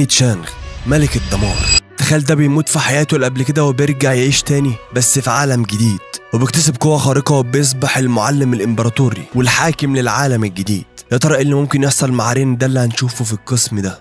ريني تشانغ ملك الدمار. تخيل ده بيموت في حياته اللي قبل كده وبيرجع يعيش تاني بس في عالم جديد، وبيكتسب قوة خارقة وبيصبح المعلم الإمبراطوري والحاكم للعالم الجديد. يا ترى ايه اللي ممكن يحصل مع رين؟ ده اللي هنشوفه في القسم ده.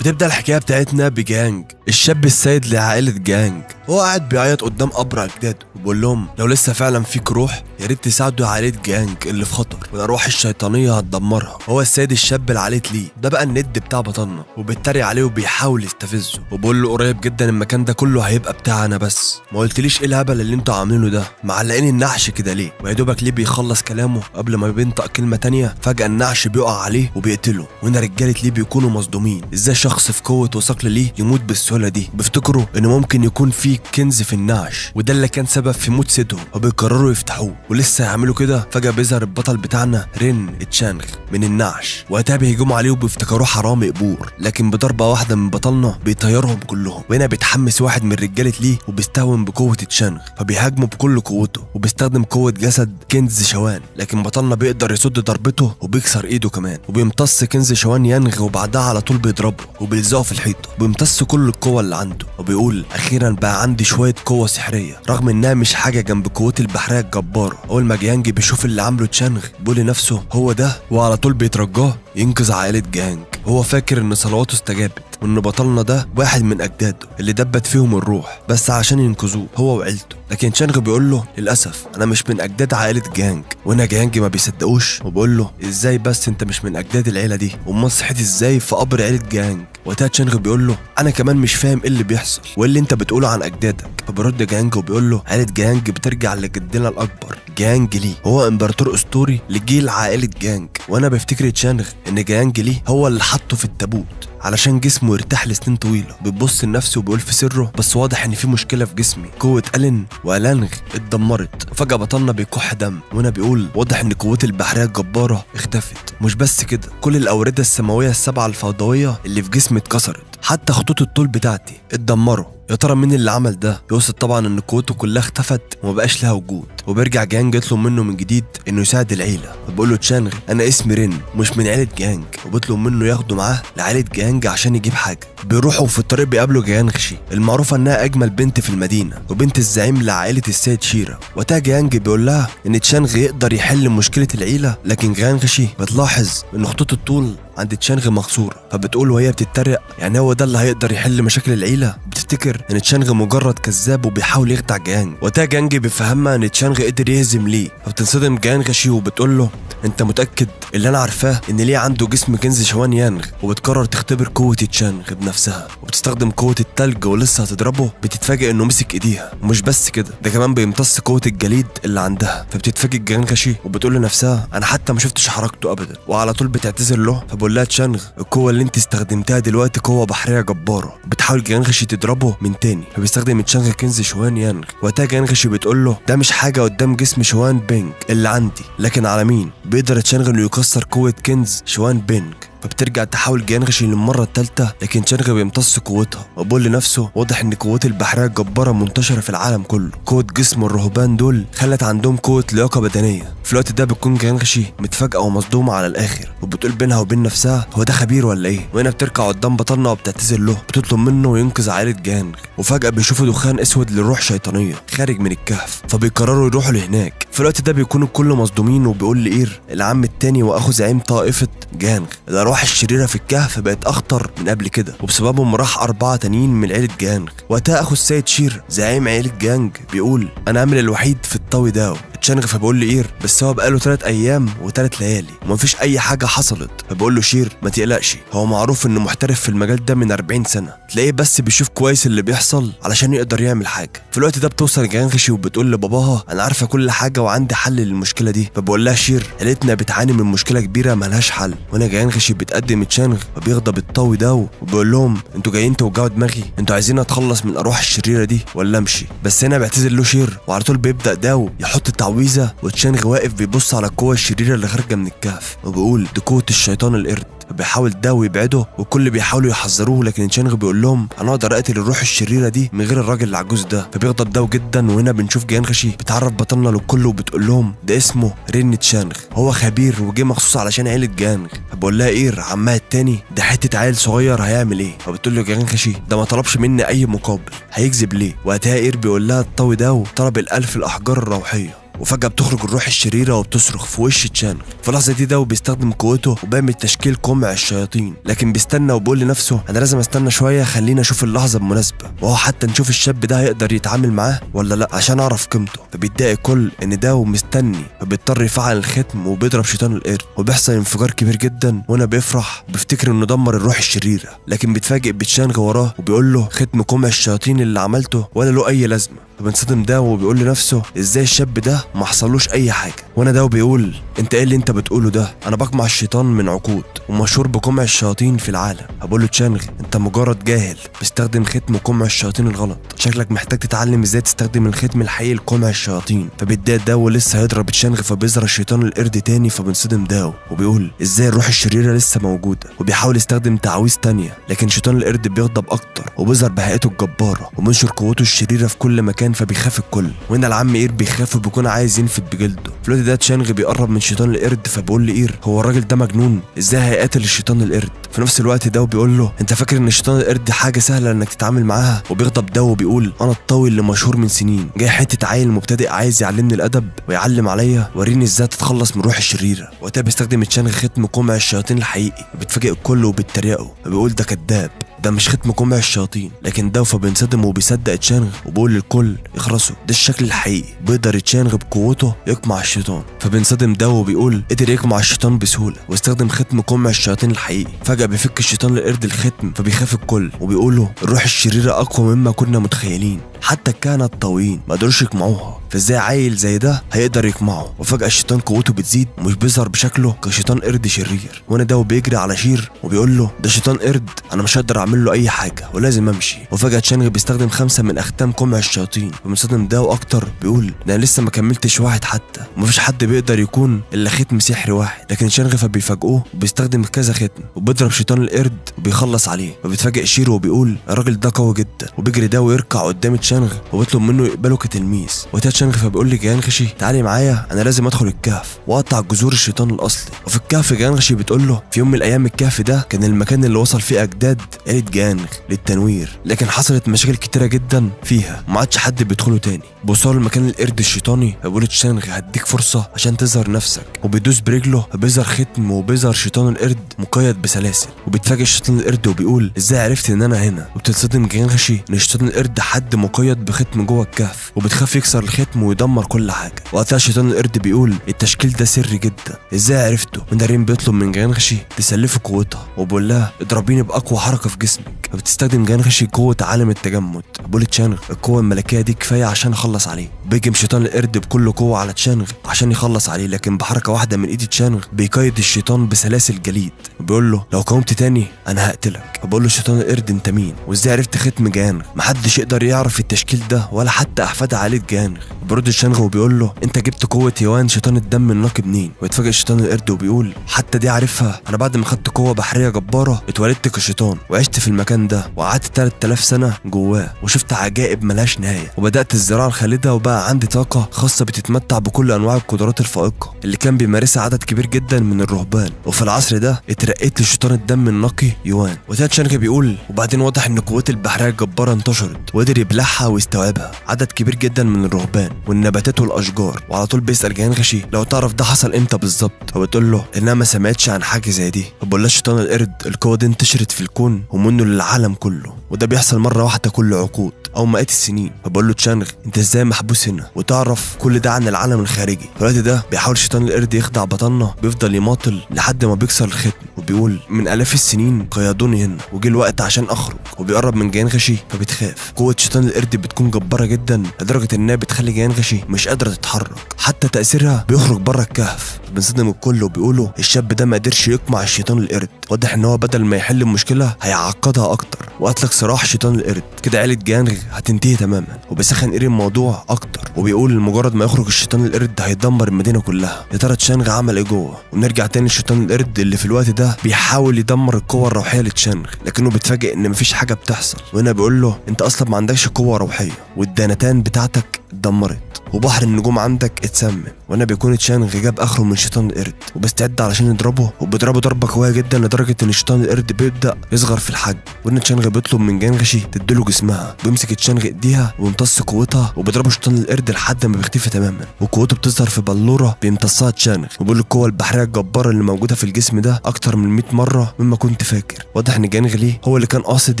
بتبدأ الحكاية بتاعتنا بجانج، الشاب السيد لعائلة جانج. هو قاعد بيعيط قدام قبر أجداده وبيقول لهم لو لسه فعلا فيك روح يا ريت تساعدوا عائلة جانج اللي في خطر والأرواح الشيطانية هتدمرها. هو السيد الشاب لعائلة ليه ده بقى الند بتاع بطلنا، وبيتريق عليه وبيحاول يستفزه وبيقول له قريب جدا المكان ده كله هيبقى بتاعنا، بس ما قلتليش ايه الهبل اللي انتوا عاملينه ده، معلقين النعش كده ليه؟ ويا دوبك ليه بيخلص كلامه قبل ما بينطق كلمة تانية فجأة النعش بيقع عليه وبيقتله. وهنا رجالة ليه بيكونوا مصدومين، ازاي شخص في قوة وثقل ليه يموت بالسهولة دي؟ بيفتكروا ان ممكن يكون في كنز في النعش وده اللي كان سبب في موت سيدهم، وبيقرروا يفتحوه. ولسه يعملوا كده فجأة بيظهر البطل بتاعنا رين تشانغ من النعش. وقتها بيهجموا عليه وبيفتكروه حرامي قبور، لكن بضربة واحدة من بطلنا بيطيرهم كلهم. وهنا بيتحمس واحد من رجالة ليه وبيستهون بقوة تشانغ، فبيهاجمه بكل قوته وبيستخدم قوة جسد كنز شوان، لكن بطلنا بيقدر يصد ضربته وبيكسر ايده كمان، وبيمتص كنز شوان ينغ وبعدها على طول بيضربه وبيلزقه في الحيطة، وبيمتص كل القوة اللي عنده وبيقول اخيرا بقى عندي شوية قوة سحرية رغم انها مش حاجة جنب قوتي البحرية الجبارة. اول ما جيانج بيشوف اللي عامله تشانغ بيقول لنفسه هو ده، وعلى طول بيترجاه ينقذ عائلة جانج. هو فاكر ان صلواته استجابت وان بطلنا ده واحد من اجداده اللي دبت فيهم الروح بس عشان ينقذوه هو وعيلته، لكن تشانغ بيقول له للاسف انا مش من اجداد عائلة جانج. وهنا جانج ما بيصدقوش وبيقول له ازاي بس انت مش من اجداد العيلة دي، امال صحيت ازاي في قبر عيله جانج؟ وقتها تشانغ بيقول له انا كمان مش فاهم ايه اللي بيحصل وايه اللي انت بتقوله عن اجدادك. فبيرد جانج وبيقول له عيله جانج بترجع لجدنا الاكبر جانج لي، هو امبراطور اسطوري لجيل عائلة جانج. وانا بفتكر تشانغ ان جانج لي هو اللي حطه في التابوت علشان جسمه يرتاح لسنين طويلة. بيبص لنفسه وبيقول في سره بس واضح ان في مشكلة في جسمي، قوة الين والانغ اتدمرت. وفجاة بطلنا بيكح دم، وهنا بيقول واضح ان قوتي البحرية الجبارة اختفت. مش بس كده، كل الاورده السماوية السبعة الفوضويه اللي في جسمي اتكسرت، حتى خطوط الطول بتاعتي اتدمروا. يا ترى مين اللي عمل ده؟ يقصد طبعا ان قوته كلها اختفت ومبقاش لها وجود. وبيرجع جانج يطلب منه من جديد انه يساعد العيلة، فبيقول له تشانغ انا اسمي رين مش من عيله جانج، وبيطلب منه ياخده معاه لعيلة جانج عشان يجيب حاجة. بيروحوا في الطريق بيقابلوا جانغشي المعروفة انها اجمل بنت في المدينة وبنت الزعيم لعائلة السيد شيرا. وقتها جانج بيقول لها ان تشانغ يقدر يحل مشكلة العيلة، لكن جانغشي بتلاحظ ان خطوط الطول عند تشانغ مكسورة، فبتقول وهي بتتريق يعني هو ده اللي هيقدر يحل مشاكل العيلة؟ بتفتكر ان تشانغ مجرد كذاب وبيحاول يخدع جانج. وقتها جانج بيفهمها ان تشانغ قدر يهزم ليه، فبتنصدم جانغشي وبتقول له انت متاكد؟ اللي انا عارفاه ان ليه عنده جسم كنز شوان يانغ. وبتقرر تختبر قوة تشانغ بنفسها وبتستخدم قوة التلج ولسه هتضربه بتتفاجئ انه مسك ايديها، ومش بس كده ده كمان بيمتص قوة الجليد اللي عندها. فبتتفاجئ جانغشي وبتقول لنفسها انا حتى ما شفتش حركته ابدا، وعلى طول بتعتذر له. فبقول لها تشانغ القوة اللي انت استخدمتها دلوقتي قوة بحرية جبارة. بتحاول جانغشي تضربه من تاني، فبيستخدم تشانغ كنز شوان يانغ. وقتها جانغشي بتقول له ده مش حاجة قدام جسم شوان بينج اللي عندي، لكن على مين بيقدر تشانغ انه يكسر قوة كنز شوان بينج؟ فبترجع تحاول جانغشي للمرة الثالثة، لكن تشانغ بيمتص قوتها وبيقول لنفسه واضح ان قوتي البحرية الجبارة منتشرة في العالم كله، قوة جسم الرهبان دول خلت عندهم قوة لياقة بدنية. في الوقت ده بتكون جانغشي متفاجئة ومصدومة على الآخر، وبتقول بينها وبين نفسها هو ده خبير ولا ايه؟ وهنا بتركع قدام بطلنا وبتعتذر له، بتطلب منه ينقذ عائلة جانج. وفجأة بيشوفوا دخان اسود لروح شيطانية خارج من الكهف، فبيقرروا يروحوا لهناك. في الوقت ده بيكونوا الكل مصدومين، وبيقول لإير العم التاني واخو زعيم طائفة جانغ الأرواح الشريرة في الكهف بقت أخطر من قبل كده، وبسببهم راح 4 تانيين من عيلة جانج. وقتها أخو السيد شير زعيم عيلة جانج بيقول أنا أمل الوحيد في الطاوي داو تشانغ. فبقول له إير بس هو بقاله 3 أيام و3 ليالي ومفيش أي حاجة حصلت. فبقول له شير ما تقلقش، هو معروف إنه محترف في المجال ده من 40 سنة، تلاقيه بس بيشوف كويس اللي بيحصل علشان يقدر يعمل حاجة. في الوقت ده بتوصل جانغشي وبتقول لباباها أنا عارفة كل حاجة وعندي حل للمشكلة دي. فبقول لها شير عيلتنا بتعاني من مشكلة كبيرة ملهاش حل. وهنا جانغشي بتقدم تشانغ فبيغضب الطاوي داو وبيقول لهم انتوا جايين توجعوا دماغي، انتوا عايزين اتخلص من الارواح الشريرة دي ولا امشي؟ بس هنا بيعتذر له شير، وعلى طول بيبدا داو يحط التعويذه، وتشانغ واقف بيبص على القوة الشريرة اللي خارجه من الكهف وبيقول دي قوة الشيطان القرد. فبيحاول داو يبعده والكل بيحاولوا يحذروه، لكن تشانغ بيقول لهم انا اقدر اقتل الروح الشريرة دي من غير الراجل العجوز ده. فبيغضب داو جدا. وهنا بنشوف جيانغشي بتعرف بطلنا للكل وبتقول لهم ده اسمه رين تشانغ، هو خبير وجه مخصوص علشان عيله جانغ. فبقول لها اير عمها التاني ده حتة عيل صغير هيعمل ايه؟ فبتقول له جيانغشي ده ما طلبش مني اي مقابل، هيكذب ليه؟ وقتها اير بيقول لها الطاوي داو طلب ال1000 الاحجار الروحية. وفجأة بتخرج الروح الشريرة وبتصرخ في وش تشانغ. في اللحظة دي داو بيستخدم قوته وبيعمل تشكيل قمع الشياطين، لكن بيستنى وبيقول لنفسه انا لازم استنى شوية، خلينا اشوف اللحظة المناسبة، وهو حتى نشوف الشاب ده هيقدر يتعامل معاه ولا لا عشان اعرف قيمته. فبيتضايق الكل ان داو مستني، فبيضطر يفعل الختم وبيضرب شيطان القرد، وبيحصل انفجار كبير جدا. وهنا بيفرح وبيفتكر انه دمر الروح الشريرة، لكن بيتفاجئ بتشانغ وراه وبيقول له ختم قمع الشياطين اللي عملته ولا له اي لازمة. فبينصدم داو وبيقول لنفسه ازاي الشاب ده ما حصلوش اي حاجة. وانا داو بيقول انت ايه اللي انت بتقوله ده؟ انا بقمع الشيطان من عقود ومشهور بقمع الشياطين في العالم. هبقول له تشانغ انت مجرد جاهل بتستخدم ختم قمع الشياطين الغلط، شكلك محتاج تتعلم ازاي تستخدم الختم الحقيقي لقمع الشياطين. فبيتضايق داو ولسه هيضرب تشانغ، فبيظهر الشيطان القرد تاني. فبينصدم داو وبيقول ازاي الروح الشريرة لسه موجودة، وبيحاول يستخدم تعاويذ تانية، لكن شيطان القرد بيغضب اكتر وبيظهر بهيئته الجبارة وبينشر قوته الشريرة في كل مكان، فبيخاف الكل. وهنا العم اير بيخاف وبيكون عايز ينفد بجلده. في الوقت ده تشانغ بيقرب من شيطان القرد، فبيقول لاير هو الراجل ده مجنون، ازاي هيقاتل الشيطان القرد؟ في نفس الوقت داو بيقول له انت فاكر ان شيطان القرد حاجة سهلة انك تتعامل معاها؟ وبيغضب داو وبيقول انا الطاوي اللي مشهور من سنين، جاي حتة عيل مبتدئ عايز يعلمني الادب ويعلم عليا، وريني ازاي تتخلص من روح الشريرة. وقتها بيستخدم تشانغ ختم قمع الشياطين الحقيقي، وبيتفاجئ الكل وبيتريقوا وبيقول ده كذاب، ده مش ختم قمع الشياطين. لكن داو فبينصدم وبيصدق تشانغ وبيقول للكل اخرسوا، ده الشكل الحقيقي. بيقدر تشانغ بقوته يقمع الشيطان. فبينصدم داو وبيقول قدر يقمع الشيطان بسهولة واستخدم ختم قمع الشياطين الحقيقي. فجاة بيفك الشيطان القرد الختم، فبيخاف الكل وبيقولوا الروح الشريرة اقوى مما كنا متخيلين، حتى الكهنة الطاويين ما قدروش يقمعوها، فازاي عيل زي ده هيقدر يقمعه؟ وفجأة الشيطان قوته بتزيد ومش بيظهر بشكله كشيطان قرد شرير. وانا داو بيجري على شير وبيقول له ده شيطان قرد، انا مش هقدر اعمل له اي حاجة ولازم امشي. وفجأة تشانغ بيستخدم 5 من اختام قمع الشياطين، وبينصدم داو اكتر، بيقول ده انا لسه ما كملتش واحد حتى، ومفيش حد بيقدر يكون الا ختم سحري واحد. لكن تشانغ فبيفاجئوه وبيستخدم كذا ختم وبيضرب شيطان القرد وبيخلص عليه. فبيتفاجئ شير وبيقول الراجل ده قوي جدا، وبيجري داو يركع قدام تشانغ وبيطلب منه يقبله كتلميذ. وقتها تشانغ فبيقول لجيانغشي تعالي معايا، انا لازم ادخل الكهف واقطع جذور الشيطان الاصلي. وفي الكهف جيانغشي بتقول له في يوم من الايام الكهف ده كان المكان اللي وصل فيه اجداد عيله جانغ للتنوير، لكن حصلت مشاكل كتيرة جدا فيها وما عادش حد بيدخله تاني. بيوصلوا لمكان القرد الشيطاني، فبيقول تشانغ هديك فرصة عشان تظهر نفسك، وبيدوس برجله فبيظهر ختم وبيظهر شيطان القرد مقيد بسلاسل. وبيتفاجئ شيطان القرد وبيقول ازاي عرفت ان انا هنا؟ وبتتصدم جيانغشي ان شيطان القرد حد مقيد بختم جوه الكهف، وبتخاف يكسر الختم ويدمر كل حاجة. وقتها شيطان القرد بيقول التشكيل ده سري جدا، ازاي عرفته؟ ونارين بيطلب من جيانغشي تسلفه قوتها وبيقول لها اضربيني باقوى حركة في جسمك. فبتستخدم جيانغشي قوة عالم التجمد. بيقول تشانغ القوة الملكية دي كفاية عشان اخلص عليه. بيجم شيطان القرد بكل قوة على تشانغ عشان يخلص عليه، لكن بحركة واحدة من ايد تشانغ بيقيد الشيطان بسلاسل جليد، وبيقول له لو قاومت تاني انا هقتلك. فبقول له شيطان القرد انت مين وازاي عرفت ختم جانغ؟ محدش يقدر يعرف التشكيل ده ولا حتى احفاد عائلة جانغ. برد تشانغ وبيقول له انت جبت قوة يوان شيطان الدم النقي منين؟ ويتفاجئ شيطان القرد وبيقول حتى دي عارفها، انا بعد ما خدت قوة بحرية جبارة اتولدت كشيطان وعشت في المكان ده وقعدت 3000 سنة جواه وشفت عجائب ملهاش نهاية، وبدات الزراعة الخالدة وبقى عندي طاقة خاصة بتتمتع بكل انواع القدرات الفائقة اللي كان بيمارسها عدد كبير جدا من الرهبان، وفي العصر ده اترقيت لشيطان الدم النقي يوان. وقتها تشانغ بيقول وبعدين واضح ان قوتي البحرية الجبارة انتشرت وقدر يبلعها ويستوعبها عدد كبير جدا من الرهبان والنباتات والاشجار. وعلى طول بيسال جيانغشي لو تعرف ده حصل امتى بالظبط، فبتقول له انها ما سمعتش عن حاجة زي دي. فبقول لها شيطان القرد القوة دي انتشرت في الكون ومنه للعالم كله، وده بيحصل مرة واحدة كل عقود او مئات السنين. فبقول له تشانغ انت ازاي محبوس هنا وتعرف كل ده عن العالم الخارجي؟ في الوقت ده بيحاول شيطان القرد يخدع بطلنا، بيفضل يماطل لحد ما بيكسر الختم وبيقول من الاف السنين قيدوني هنا وجه الوقت عشان اخرج. وبيقرب من جيانغشي فبتخاف. قوة شيطان القرد بتكون جبارة جدا لدرجة انها بتخلي جيانغشي مش قادرة تتحرك، حتى تاثيرها بيخرج بره الكهف. بنصدم الكل وبيقولوا الشاب ده ما قدرش يقمع الشيطان القرد، واضح ان هو بدل ما يحل المشكلة هيعقدها اكتر، واطلق سراح شيطان القرد. كده عيله جانغ هتنتهي تماما. وبيسخن اير الموضوع اكتر وبيقول مجرد ما يخرج الشيطان القرد هيدمر المدينة كلها. يا ترى تشانغ عمل ايه جوه؟ ونرجع تاني لشيطان القرد اللي في الوقت ده بيحاول يدمر القوة الروحية لتشانغ، لكنه بيتفاجئ ان مفيش حاجة بتحصل. وهنا بيقول له انت اصلا ما عندكش قوة روحية، والدانتان بتاعتك اتدمرت، وبحر النجوم عندك اتسمم. وهنا بيكون تشانغ جاب اخره من شيطان القرد وبيستعد علشان يضربه، وبيضربه ضربه قوية جدا لدرجة ان شيطان القرد بيبدا يصغر في الحجم. وان تشانغ بيطلب من جانغشي تديله جسمها، بيمسك تشانغ ايديها ويمتص قوتها وبيضربه شيطان القرد لحد ما بيختفي تماما، وقوته بتظهر في بلوره بيمتصها تشانغ. وبيقول القوة البحرية الجبارة اللي موجودة في الجسم ده اكتر من 100 مرة مما كنت فاكر. واضح ان جانغ لي هو اللي كان قاصد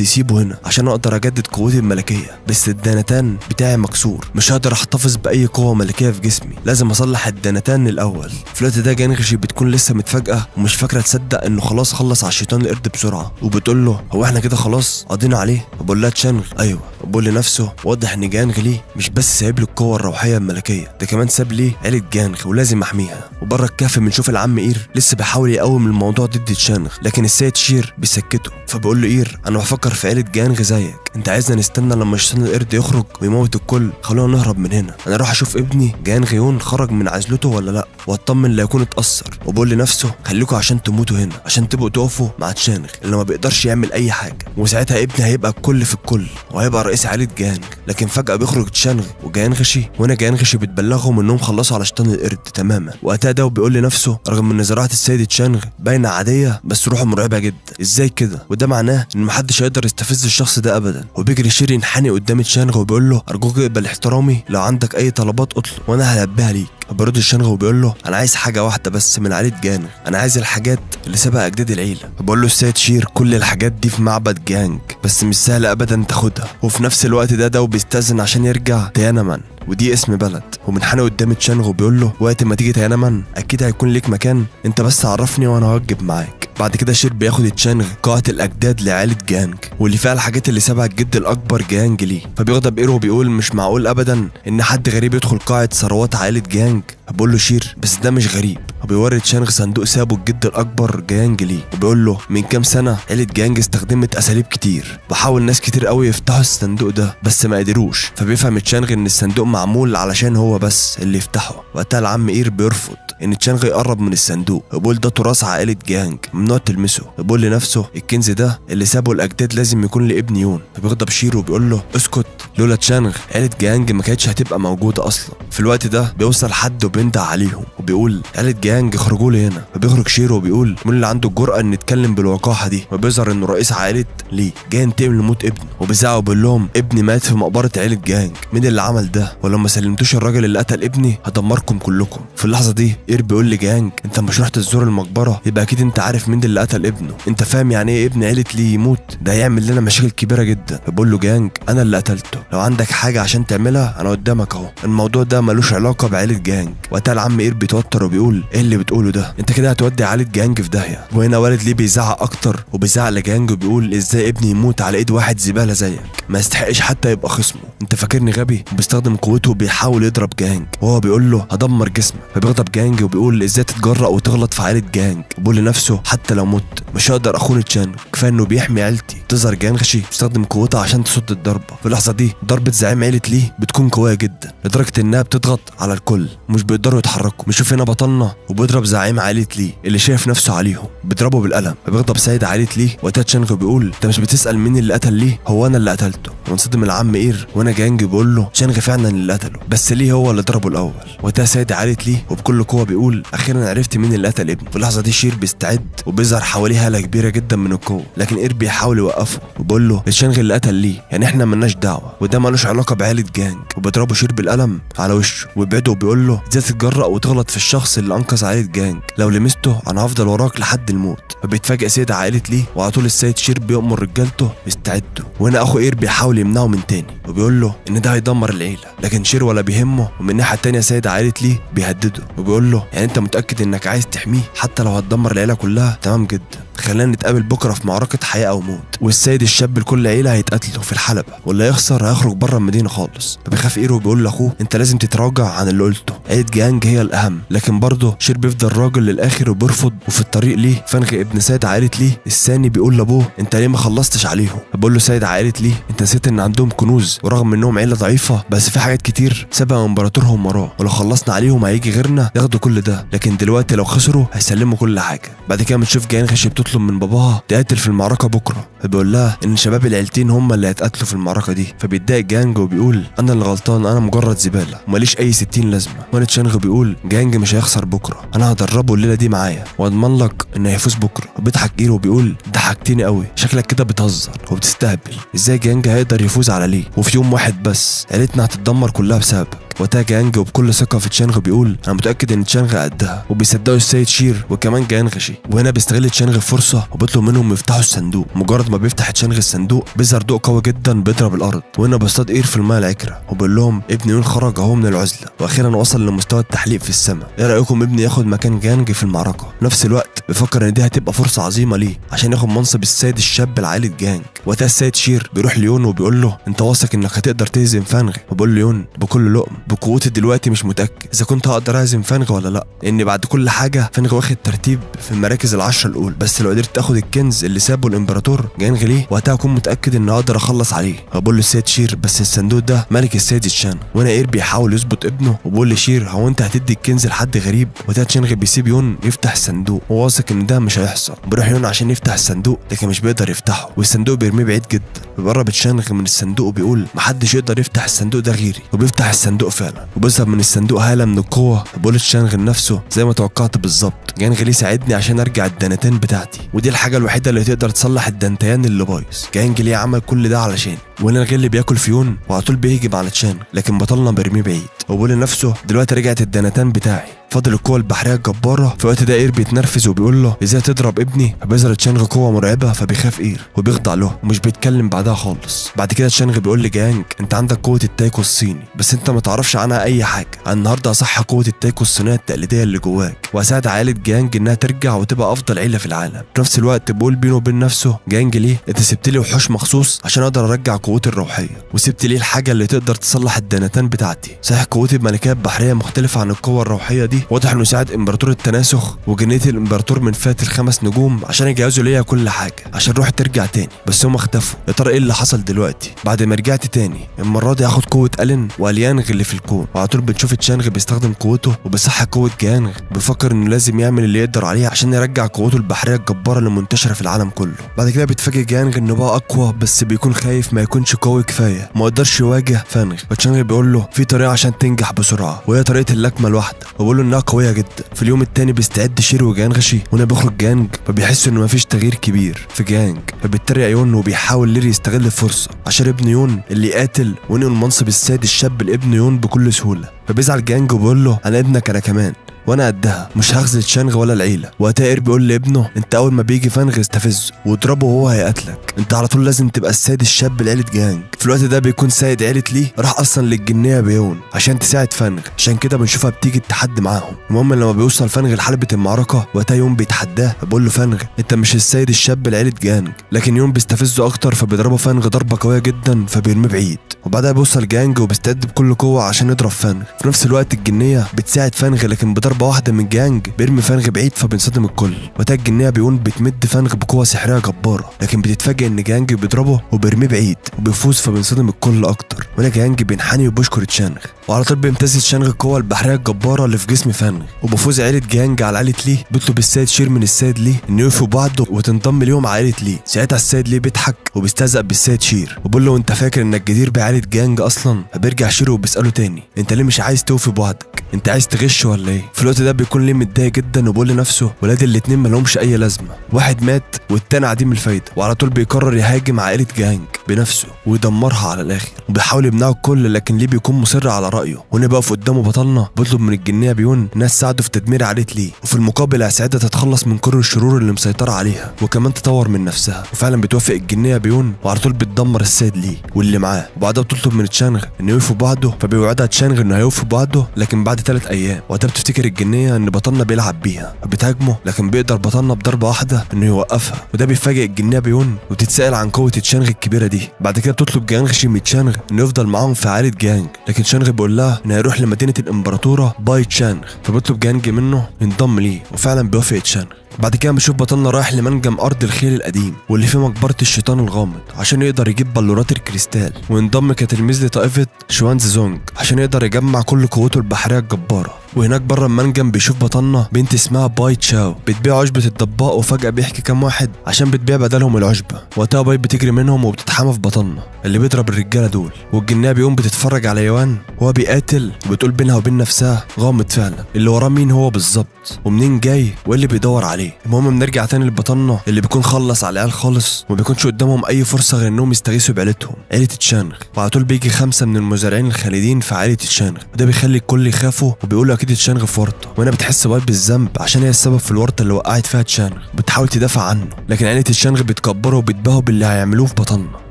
يسيبه هنا عشان اقدر اجدد قوتي الملكية، بس الدانتان بتاعي مكسور، مش هقدر احتفظ باي قوة ملكية في جسمي، لازم اصلح الدانتان الاول. في الوقت ده جانغشي بتكون لسه متفاجئه ومش فاكره تصدق انه خلاص خلص على الشيطان القرد بسرعة، وبتقول له هو احنا كده خلاص قضينا عليه؟ بقول لها تشانغ ايوه. بقول لنفسه واضح ان جانغ لي مش بس سايب له القوة الروحية الملكية، ده كمان ساب لي عيله جانغ ولازم احميها. وبره الكهف بنشوف العم اير لسه بيحاول يقوم الموضوع ضد تشانغ، لكن السيد شير بيسكته. فبيقول له اير انا بفكر في عيله جانغ زيك، انت عايزنا نستنى لما الشيطان القرد يخرج ويموت الكل؟ خلونا نهرب من هنا، انا اروح اشوف ابني جانغ يون خرج من عزلته ولا لا، واطمن لا يكون اتاثر. وبقول لنفسه خليكوا عشان تموتوا هنا، عشان تبقوا تقفوا مع تشانغ اللي ما بيقدرش يعمل اي حاجة، وساعتها ابني هيبقى الكل في الكل وهيبقى رئيس عائلة جانغ. لكن فجاة بيخرج تشانغ وجانغشي، وهنا جانغشي بتبلغهم انهم خلصوا على شيطان القرد تماما. وقتها ده بيقول لنفسه رغم ان زراعة السيد تشانغ باينة عادية بس روحه مرعبة جدا، ازاي كده؟ وده معناه ان محدش هيقدر يستفز الشخص ده ابدا. وبيجري شير ينحني قدام تشانغ وبيقول له ارجوك اقبل احترامي، لو عندك اي طلبات اطلب وانا هلبيها ليك. فبيرد الشانغ وبيقول له انا عايز حاجة واحدة بس من عائلة جانغ، انا عايز الحاجات اللي سابها اجداد العيلة. فبقول له السيد شير كل الحاجات دي في معبد جانج بس مش سهل ابدا تاخدها. وفي نفس الوقت ده بيستأذن عشان يرجع تيانمان، ودي اسم بلد. ومنحني قدام تشانغ وبيقول له وقت ما تيجي تيانمان اكيد هيكون ليك مكان، انت بس عرفني وانا هوجب معاك. بعد كده شير بياخد تشانغ قاعة الأجداد لعائلة جانج واللي فيها الحاجات اللي سابها الجد الأكبر جانج ليه. فبيغضب إيرو وبيقول مش معقول أبدا إن حد غريب يدخل قاعة ثروات عائلة جانج. بقول له شير بس ده مش غريب. وبيوري تشانغ صندوق سابه الجد الأكبر جانج ليه، وبيقول له من كام سنة عيلة جانج استخدمت أساليب كتير وحاول ناس كتير قوي يفتحوا الصندوق ده بس ما قدروش. فبيفهم تشانغ إن الصندوق معمول علشان هو بس اللي يفتحه. وقتها العم إير بيرفض ان تشانغ يقرب من الصندوق وبيقول ده تراث عائلة جانج ممنوع تلمسه. بيقول لنفسه الكنز ده اللي سابه الاجداد لازم يكون لابن يون. فبيغضب شيرو وبيقول له اسكت، لولا تشانغ عيله جانج ما كانتش هتبقى موجودة اصلا. في الوقت ده بيوصل حد وبينده عليهم وبيقول عيله جانج اخرجوا لي هنا. فبيخرج شيرو وبيقول مين اللي عنده الجرأة ان يتكلم بالوقاحه دي؟ وبيظهر انه رئيس عائلة لي جاي ينتقم لموت ابنه، وبيزعق وبيقول لهم ابني مات في مقبره عيله جانج، مين اللي عمل ده؟ ولو ما سلمتوش الراجل اللي قتل ابني هدمركم كلكم. في اللحظة دي اير بيقول لجانج انت مش رحت تزور المقبرة؟ يبقى اكيد انت عارف مين اللي قتل ابنه، انت فاهم يعني ايه ابن عيله ليه يموت؟ ده هيعمل لنا مشاكل كبيرة جدا. بيقول له جانج انا اللي قتلته، لو عندك حاجة عشان تعملها انا قدامك اهو، الموضوع ده ملوش علاقة بعيله جانج. وقتها العم اير بيتوتر وبيقول ايه اللي بتقوله ده؟ انت كده هتودي عيله جانج في داهية. وهنا والد ليه بيزعق اكتر وبيزعق لجانج وبيقول ازاي ابني يموت على ايد واحد زبالة زيك، ما يستحقش حتى يبقى خصمه، انت فاكرني غبي؟ وبيستخدم قوته وبيحاول يضرب جانج وهو بيقول له هدمر جسمك. فبيغضب جانج وبيقول ازاي تتجرأ وتغلط في عائلة جانج؟ وبيقول لنفسه حتى لو مت مش هقدر اخون تشانغ، كفاية انه بيحمي عيلتي. تظهر جانغشي بتستخدم قوتها عشان تصد الضربة. في اللحظة دي ضربه زعيم عيله ليه بتكون قوية جدا لدرجة انها بتضغط على الكل ومش بيقدروا يتحركوا. بنشوف هنا بطلنا وبيضرب زعيم عائلة ليه اللي شايف نفسه عليهم، بيضربه بالقلم. فبيغضب سيد عائلة ليه. وقتها تشانغ بيقول انت مش بتسأل مين اللي قتل ليه؟ هو انا اللي قتلته. وانصدم العم اير، وانا جانج بيقول له تشانغ فعلا اللي قتله، بس ليه هو اللي ضربه الاول؟ وقتها سيد عائلة ليه وبكل قوة بيقول اخيرا عرفت مين اللي قتل ابنه. في اللحظة دي شير بيستعد وبيظهر حواليه هاله كبيرة جدا من القوة، لكن اير بيحاول يوقفه وبيقول له تشانغ اللي قتل ليه، يعني احنا ملناش دعوه وده ملوش علاقة بعائله جانج. وبيضربه شير بالقلم على وشه وبيبعده وبيقول له ازاي تتجرأ وتغلط في الشخص اللي انقذ عائلة جانج؟ لو لمسته انا هفضل وراك لحد الموت. فبيتفاجئ سيد عائلة ليه، وعلى طول السيد شير بيأمر رجالته يستعدوا. وهنا اخو اير بيحاول يمنعه من تاني. وبيقول له ان ده هيدمر العيلة، لكن شير ولا بيهمه. ومن الناحية الثانية سيد عائلة ليه بيهدده وبيقول له يعني انت متاكد انك عايز تحميه حتى لو هتدمر العيلة كلها؟ تمام جدا، خلينا نتقابل بكره في معركة حياة او موت، والسيد الشاب لكل عيله هيتقتلوا في الحلبة، واللي هيخسر هيخرج بره المدينة خالص. فبيخاف ايرو وبيقول لاخوه انت لازم تتراجع عن اللي قلته، عيله جانج هي الاهم. لكن برضه شير بيفضل راجل للاخر وبيرفض. وفي الطريق ليه فانغ ابن سيد عائلة ليه الثاني بيقول لابوه انت ليه ما خلصتش عليهم؟ بيقول له سيد عائلة ليه انت نسيت ان عندهم كنوز، ورغم انهم عيله ضعيفة بس في حاجات كتير سابها امبراطورهم وراه، ولو خلصنا عليهم هيجي غيرنا ياخدوا كل ده، لكن دلوقتي لو خسروا هيسلموا كل حاجة. بعد كده بنشوف جانغشي بتطلب من باباها تقاتل في المعركة بكره، فبيقول لها ان شباب العيلتين هم اللي هيتقاتلوا في المعركة دي. فبيتضايق جانج وبيقول انا اللي غلطان، انا مجرد زبالة وماليش اي 60 لازمه. وانا تشانغ بيقول جانج مش هيخسر بكره، انا هدربه الليلة دي معايا واضمن لك انه هيفوز بكره. وبيضحك ايرو وبيقول ضحكتني قوي، شكلك كده بتهزر وبتستهبل، ازاي جانج هيقدر يفوز على ليه وفي يوم واحد بس عيلتنا هتتدمر كلها بسببك. وقتها جانج وبكل ثقة في تشانغ بيقول انا متاكد ان تشانغ قدها، وبيصدقوا السيد شير وكمان جانغشي. وهنا بيستغل تشانغ الفرصة وبيطلب منهم يفتحوا الصندوق. مجرد ما بيفتح تشانغ الصندوق بيظهر ضوء قوي جدا بيضرب الارض، وهنا بيصطاد اير في الماء العكره وبيقول لهم ابن يون خرج اهو من العزلة واخيرا وصل لمستوى التحليق في السماء، ايه رايكم ابني ياخد مكان جانج في المعركة؟ في نفس الوقت بيفكر ان دي هتبقى فرصة عظيمة ليه عشان ياخد منصب السيد الشاب لعائلة جانج. وقتها السيد شير بيروح ليون وبيقول له انت واثق انك هتقدر تهزم فانغ؟ وبيقول ليون بكل لقم بقوتي دلوقتي مش متاكد اذا كنت هقدر اهزم فانغ ولا لا، لان بعد كل حاجة فانغ واخد ترتيب في المراكز العشرة الاولى، بس لو قدرت اخد الكنز اللي سابه الامبراطور جانغ ليه وقتها اكون متاكد ان اقدر اخلص عليه. فبقول له السيد شير بس الصندوق ده ملك السيد تشان. وهنا اير بيحاول يظبط ابنه وبيقول لشير هو انت هتدي الكنز لحد غريب؟ وقتها تشانغ بيسيب يون يفتح الصندوق وواثق ان ده مش هيحصل. بيروح يون عشان يفتح الصندوق لكن مش بيقدر يفتحه، والصندوق بيرميه بعيد جدا. بيقرب تشانغ من الصندوق وبيقول محدش يقدر يفتح الصندوق ده غيري، وبيفتح الصندوق فعلا وبيظهر من الصندوق هاله من القوة. بيقول تشانغ لنفسه زي ما توقعت بالظبط، جانغ ليه ساعدني عشان ارجع الدانتين بتاعتي، ودي الحاجة الوحيدة اللي تقدر تصلح الدانتيان اللي بايظ. جانج ليه عمل كل ده علشان. وهنا الغل بياكل فيون وعلى طول بيهجم على تشانغ لكن بطلنا بيرميه بعيد وبيقول لنفسه دلوقتي رجعت الدانتان بتاعي، فاضل القوة البحرية الجبارة. في الوقت ده اير بيتنرفز وبيقول له ازاي تضرب ابني؟ فبيظهر تشانغ قوة مرعبة فبيخاف اير وبيخضع له ومش بيتكلم بعدها خالص. بعد كده تشانغ بيقول لجانج انت عندك قوة التايكو الصيني بس انت ما تعرفش عنها اي حاجة، انا النهارده هصحي قوة التايكو الصينية التقليدية اللي جواك واساعد عائلة جانج انها ترجع وتبقى افضل عيلة في العالم. في نفس الوقت بيقول بينه وبين نفسه جانج ليه انت سبت لي وحوش مخصوص عشان اقدر ارجع قوتي الروحية، وسبت لي الحاجة اللي تقدر تصلح الدانتان بتاعتي. صحيح قوتي بملكات بحرية مختلفة عن القوة الروحية دي، واضح انه ساعد امبراطور التناسخ وجنيه الامبراطور من فئة الخمس نجوم عشان يجهزوا ليا كل حاجة عشان روحي ترجع تاني، بس هم اختفوا. يا ترى ايه اللي حصل دلوقتي بعد ما رجعت تاني؟ المرة دي هاخد قوة الين واليانغ اللي في الكون. وعلى طول بنشوف تشانغ بيستخدم قوته وبيصحي قوة جانغ، بيفكر انه لازم يعمل اللي يقدر عليه عشان يرجع قوته البحرية الجبارة اللي منتشرة في العالم كله. بعد كده بيتفاجئ جانغ انه بقى اقوى بس بيكون خايف ما يكونش قوي كفاية ما يقدرش يواجه فانغ. فتشانغ بيقول له في طريقه عشان تنجح بسرعة وهي طريقه اللكمه الواحدة، وبيقول له انها قوية جدا. في اليوم التاني بيستعد شير وجانغشي، وهنا بيخرج جانج فبيحس انه مفيش تغيير كبير في جانج، فبيتريق يون وبيحاول لير يستغل الفرصة عشان ابن يون اللي قاتل وينقل منصب السيد الشاب لابن يون بكل سهولة. فبيزعل جانج وبيقول له انا ابنك انا كمان وانا قدها، مش هخذل تشانغ ولا العيلة. وقتها اير بيقول لابنه انت اول ما بيجي فانغ استفزه واضربه وهو هيقتلك، انت على طول لازم تبقى السيد الشاب لعيلة جانج. في الوقت ده بيكون سيد عيله ليه راح اصلا للجنيه بيون عشان تساعد فانغ، عشان كده بنشوفها بتيجي التحدي معاهم. المهم لما بيوصل فانغ لحلبة المعركة وقتها يون بيتحداه، بيقول له فانغ انت مش السيد الشاب لعيلة جانج، لكن يون بيستفزه اكتر فبيضربه فانغ ضربه قوية جدا فبيرميه بعيد. وبعدها بيوصل جانج وبيستعد بكل قوة عشان يضرب فانغ. في نفس الوقت الجنيه بتساعد فانغ لكن بضربه واحدة من جانج بيرمي فانغ بعيد فبينصدم الكل. وقتها الجنيه بيون بتمد فانغ بقوة سحريه جبارة لكن بتتفاجئ ان جانج بيضربه وبيرميه بعيد وبيفوز فبينصدم الكل اكتر. وهنا جانج بينحني وبيشكر تشانغ، وعلى طول بيمتزج تشانغ القوة البحرية الجبارة اللي في جسم فانغ. وبفوز عيله جانج على عيله ليه بيطلب السيد شير من السيد ليه انه يوفوا بعض وتنضم ليهم عائلة ليه. ساعتها السيد ليه بيضحك وبيستهزأ بالسيد شير وبيقول له انت فاكر انك جدير بعائله جانج اصلا؟ فبيرجع شير وبيساله تاني انت ليه مش عايز توفي بوعدك؟ انت عايز تغش ولا ايه؟ في الوقت ده بيكون ليه متضايق جدا وبيقول لنفسه ولاد الاتنين مالهمش اي لازمه، واحد مات والتاني عديم الفايدة. وعلى طول بيقرر يهاجم عائلة جانج. بنفسه ويدمرها على الاخر، وبيحاول يمنعه الكل لكن ليه بيكون مصر على رايه. وهنا بيقف قدامه بطلنا بيطلب من الجنيه بيون انها تساعده في تدمير عائلة ليه، وفي المقابل هيساعدها تتخلص من كل الشرور اللي مسيطرة عليها وكمان تطور من نفسها. وفعلا بتوافق الجنيه بيون وعلى طول بتدمر السيد ليه واللي معاه. وبعدها بتطلب من تشانغ انه يوفي بوعده، فبيوعدها تشانغ انه هيوفي بوعده لكن بعد 3 ايام. وقتها بتفتكر الجنيه ان بطلنا بيلعب بيها فبتهاجمه، لكن بيقدر بطلنا بضربه واحدة انه يوقفها، وده بيفاجئ الجنيه بيون وبتتسأل عن قوة تشانغ الكبيرة دي. بعد كده بتطلب جانغشي من تشانغ انه يفضل معاهم في عائلة جانج، لكن تشانغ بيقول لها انه هيروح لمدينة الامبراطوره باي تشانغ، فبيطلب جانج منه ينضم ليه وفعلا بيوافق تشانغ. بعد كده بنشوف بطلنا رايح لمنجم ارض الخيل القديم واللي فيه مقبره الشيطان الغامض عشان يقدر يجيب بلورات الكريستال وينضم كتلميذ لطائفة شوانز زونج عشان يقدر يجمع كل قوته البحرية الجبارة. وهناك بره المنجم بيشوف بطلنا بنت اسمها باي تشاو بتبيع عشبه الضباء، وفجاة بيحكي كام واحد عشان بتبيع بدلهم العشبه. وقتها باي بتجري منهم وبتتحامى في بطلنا اللي بيضرب الرجالة دول، والجنيه بيقوم بتتفرج على يوان وهو بيقاتل وبتقول بينها وبين نفسها غامض فعلا اللي وراه مين هو بالظبط ومنين جاي وايه اللي بيدور عليه. المهم بنرجع تاني لبطلنا اللي بيكون خلص على العيال خالص وما بيكونش قدامهم اي فرصة غير انهم يستغيثوا بعيلتهم عيله تشانغ. وعلى طول بيجي 5 من المزارعين الخالدين في عائلة تشانغ، وده بيخلي الكل يخافوا وبيقولوا اكيد تشانغ في ورطة. وهنا بتحس باي بالذنب عشان هي السبب في الورطة اللي وقعت فيها تشانغ، بتحاول تدافع عنه لكن عيله تشانغ بيتكبروا وبيتباهوا باللي هيعملوه في بطلنا.